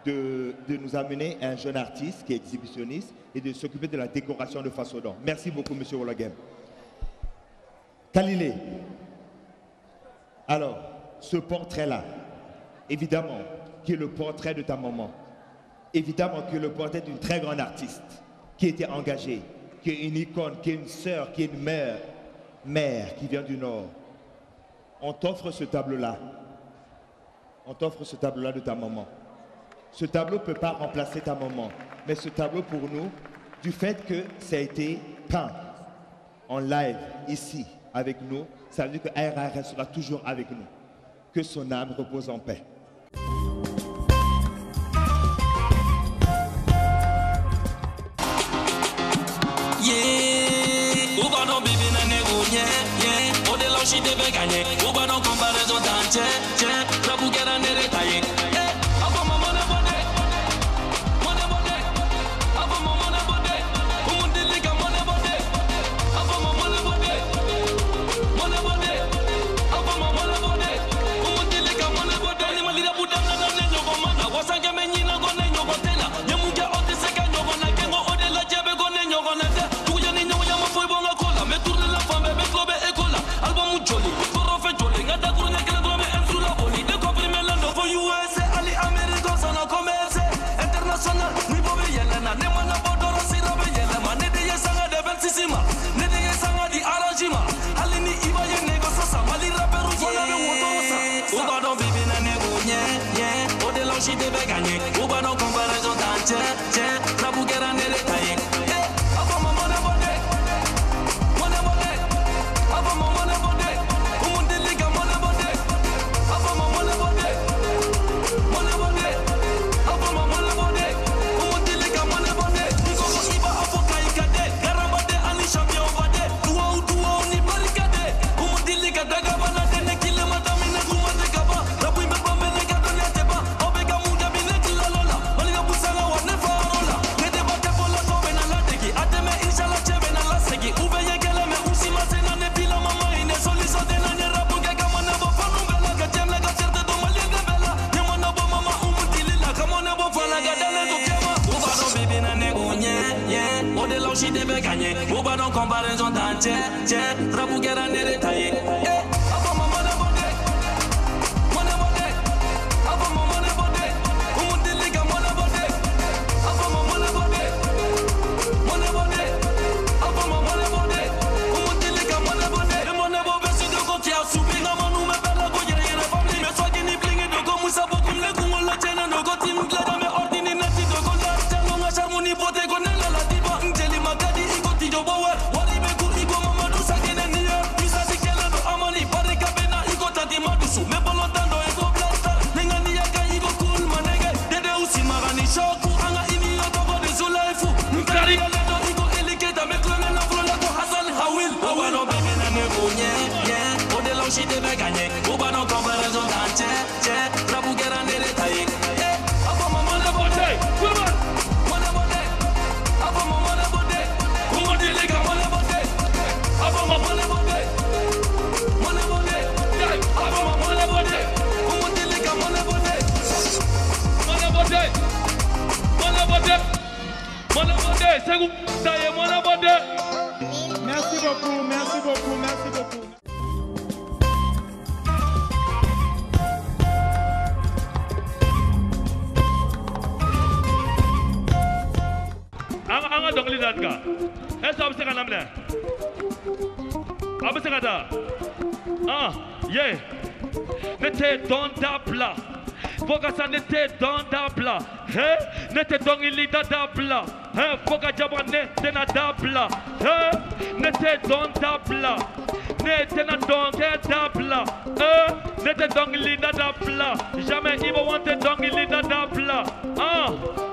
S1: de nous amener un jeune artiste qui est exhibitionniste et de s'occuper de la décoration de Faso Don. Merci beaucoup, M. Wologem. Kalilé, alors, ce portrait-là, évidemment, qui est le portrait de ta maman, évidemment, qui est le portrait d'une très grande artiste qui était engagée, qui est une icône, qui est une sœur, qui est une mère qui vient du Nord. On t'offre ce tableau-là. On t'offre ce tableau-là de ta maman. Ce tableau ne peut pas remplacer ta maman, mais ce tableau pour nous, du fait que ça a été peint en live, ici, avec nous, ça veut dire que Aira restera toujours avec nous. Que son âme repose en paix.
S14: Wari be ku iko Mamadou Sakine ni yo. Hey, Ségou, ça y est, mon abonné.
S12: Merci beaucoup, merci beaucoup, merci beaucoup.
S14: An ka dɔnkili da kan. Est-ce que a bɛ se ka na minɛ? A bɛ se ka taa? Ah, yeah. Ne tɛ dɔn dabila. Fo ka sa ne tɛ dɔn dabila. He, ne tɛ dɔnkili da dabila. He, fo ka jaba ne tɛna dabila. He, ne tɛ dɔn dabila. Ne tɛna dɔnkɛ dabila. He, ne tɛ dɔnkili da dabila. Jamais Ibo an tɛ dɔnkili da dabila. Ah,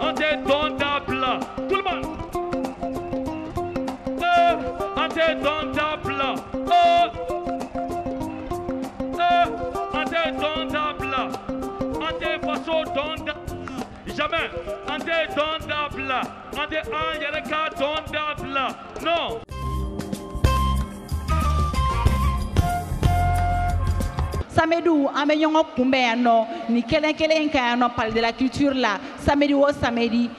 S14: an tɛ dɔn dabila. Tout le monde. An tɛ dɔn dabila. An tɛ dɔn dabila. An tɛ faso dɔn dabila. Jamais. An tɛ dɔn dabila. An tɛ an yɛrɛ ka dɔn dabila. Non.
S11: Samedi an bɛ ɲɔgɔn kunbɛn yan nɔ nin kelen kelen in kan yan nɔ, Palais de la Culture la, samedi o samedi.